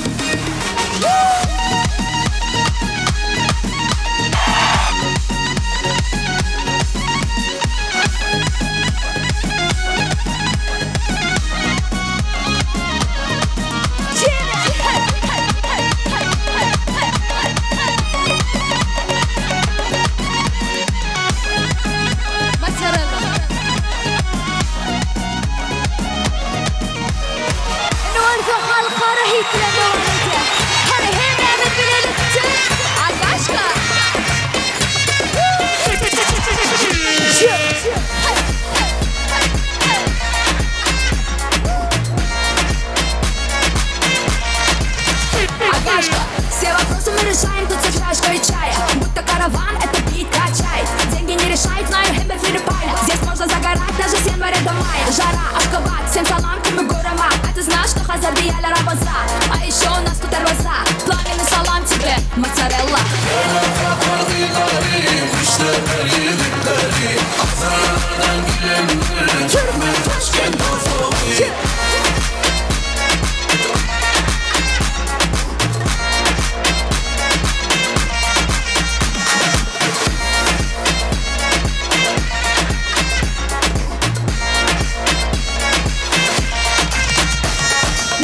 Mozzarella. Indi bolsa halkara hit bilen dowam edýär. Hany hemmämiz bilelikde Agaşka. Агашка, все вопросы мы решаем тут за чашкой чая Будто караван, это бит качает Деньги не решают, знаю, хембер Филиппайна Здесь можно загорать даже с января до мая Жара, Ашкабад, всем салам, кем горама А ты знаешь, что Хазар Дияля Рамаза А еще у нас тут Арваза Пламенный салам тебе, моцарелла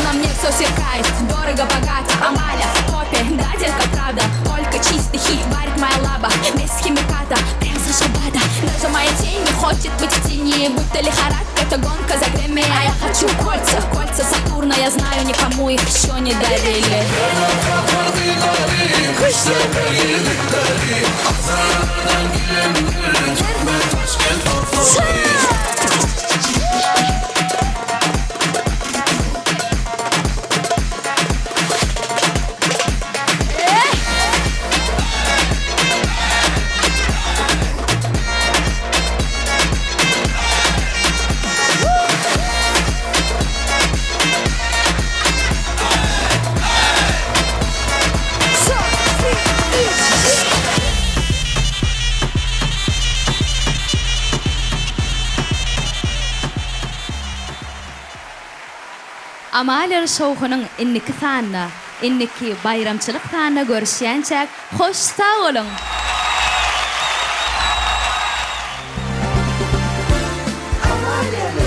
На мне все сверкает, дорого, богато Амаля в топе, да, детка, правда Только чистый хит варит моя лаба Без химиката, прям со шабата Даже моя тень не хочет быть в тени Будто лихорадка, это гонка за Грэмми А я хочу кольца, кольца Сатурна Я знаю, никому их еще не дарили Amalia şowhunyň indiki sanyna, indiki baýramçylyk sanyna görüşýänçäk hoş sag boluň! Amalia.